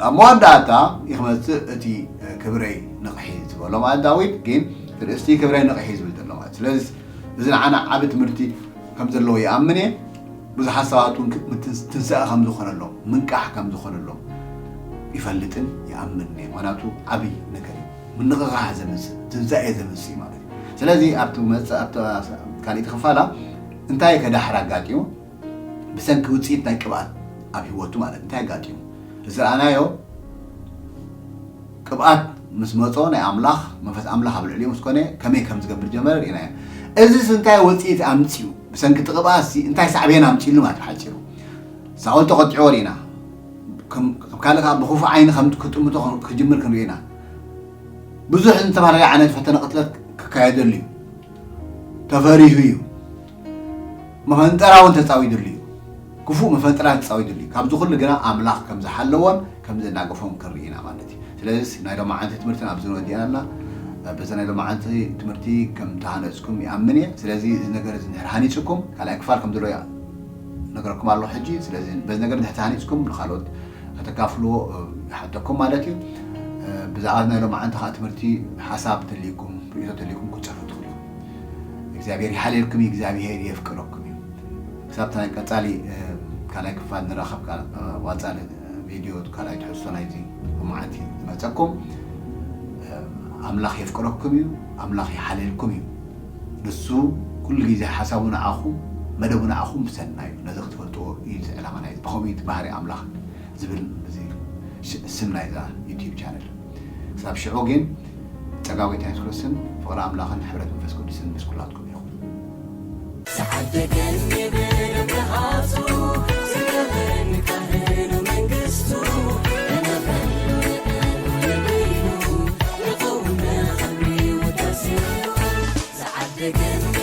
ኣብ መወዳእታ ይክመፅእ እቲ ክብረይ ንቕሒ ዝበሎ ማለት ዳዊት ግን እቲ ርእስቲ ክብረይ ንቕሒ ዝብል ዘሎ ማለት። ስለዚ እዚ ንዓና ዓቢ ትምህርቲ ከም ዘለዎ ይኣምን እየ። ብዙሓት ሰባት እውን ክ- ምትንስ- ትንሳኤ ከም ዝኾነሎም ምንቃሕ ከም ዝኾነሎም ይፈልጥን ይኣምን እየ። ምክንያቱ ዓቢ ነገር እዩ። ምንቕቓሕ ዘምፅእ፣ ትንሳኤ ዘምፅእ እዩ ማለት እዩ። ስለዚ ኣብቲ መጽ ኣብቲ ካልእቲ ክፋላ እንታይ ከዳሕር ኣጋጢሙ? ብሰንኪ ውፅኢት ናይ ቅብኣት ኣብ ህይወቱ ማለት እንታይ ኣጋጢሙ? ዝረኣናዮ ቅብኣት ምስ መጾ ናይ ኣምላኽ መንፈስ ኣምላኽ ኣብ ልዕሊኡ ምስ ኮነ ከመይ ከም ዝገብር ጀመረ ርኢናዮ። እዚስ እንታይ ውፅኢት ኣምፅኡ? ብሰንኪ እቲ ቅብኣት ሲ እንታይ ሳዕቤን ኣምፅሉ ማለት ብሓፂሩ ሳኦል ተቆጢዕዎ ርኢና። ከም ከም ካልእ ከዓ ብክፉእ ዓይኒ ከም ክጥምቶ ክጅምር ክንርኢ ኢና። ብዙሕ ዝተፈላለየ ዓይነት ፈተነ ቅትለት ክካየደሉ እዩ። ተፈሪሁ እዩ። መፈንጠራ እውን ተፃዊዱሉ እዩ። ክፉእ መፈንጠራ ተፃዊዱሉ እዩ። ካብዚ ኩሉ ግና ኣምላኽ ከም ዝሓለዎን ከም ዘናገፎን ክንርኢ ኢና ማለት እዩ። ስለዚ ናይ ሎማዓንቲ ትምህርትና ኣብዚ ንወዲኣ ኣላ። በዚ ናይ ሎማዓንቲ ትምህርቲ ከም ተሃነፅኩም ይኣምን እየ። ስለዚ እዚ ነገር እዚ እንድሕር ሃኒፅኩም ካልኣይ ክፋል ከም ዘሎ ነገረኩም ኣለኹ ሕጂ። ስለዚ በዚ ነገር እንድሕር ተሃኒፅኩም ንካልኦት ከተካፍልዎ ይሓተኩም ማለት እዩ። ብዛዕባ ናይ ሎማዓንቲ ከዓ ትምህርቲ ሓሳብ ተልይኩም ርእቶ ተልይኩም ክትፅሕፉ ትኽእሉ። እግዚኣብሔር ይሓልየልኩም እዩ። እግዚኣብሔር የፍቅረኩም እዩ። ክሳብ ናይ ቀፃሊ ካልኣይ ክፋል ንራኸብ። ዋፃል ቪድዮ ካልኣይ ትሕዝቶ ናይዚ ሎማዓንቲ ዝመፀኩም። ኣምላኽ የፍቅረኩም እዩ። ኣምላኽ ይሓልየልኩም እዩ። ንሱ ኩሉ ግዜ ሓሳቡ ንዓኹም መደቡ ንዓኹም ሰናይ እዩ። ነዚ ክትፈልጥዎ እዩ እዚ ዕላማ ናይ ብኸምኡ እቲ ባህሪ ኣምላኽ ዝብል እዚ ሽ- ስም ናይዛ ዩቲዩብ ቻነል። ክሳብ ሽዑ ግን ጸጋ ጎይታ የሱስ ክርስቶስን ፍቕሪ ኣምላኽን ሕብረት መንፈስ ቅዱስን ምስ ኩላትኩም ይኹን። ዝዓደገኒ ብደም ረሃጹ ዝገበረኒ ካህኑ መንግስቱ ለነፈሉ ለነሉ ለበይኑ ንቐውመ ኸብሪ ውዳሴ ዝዓደገኒ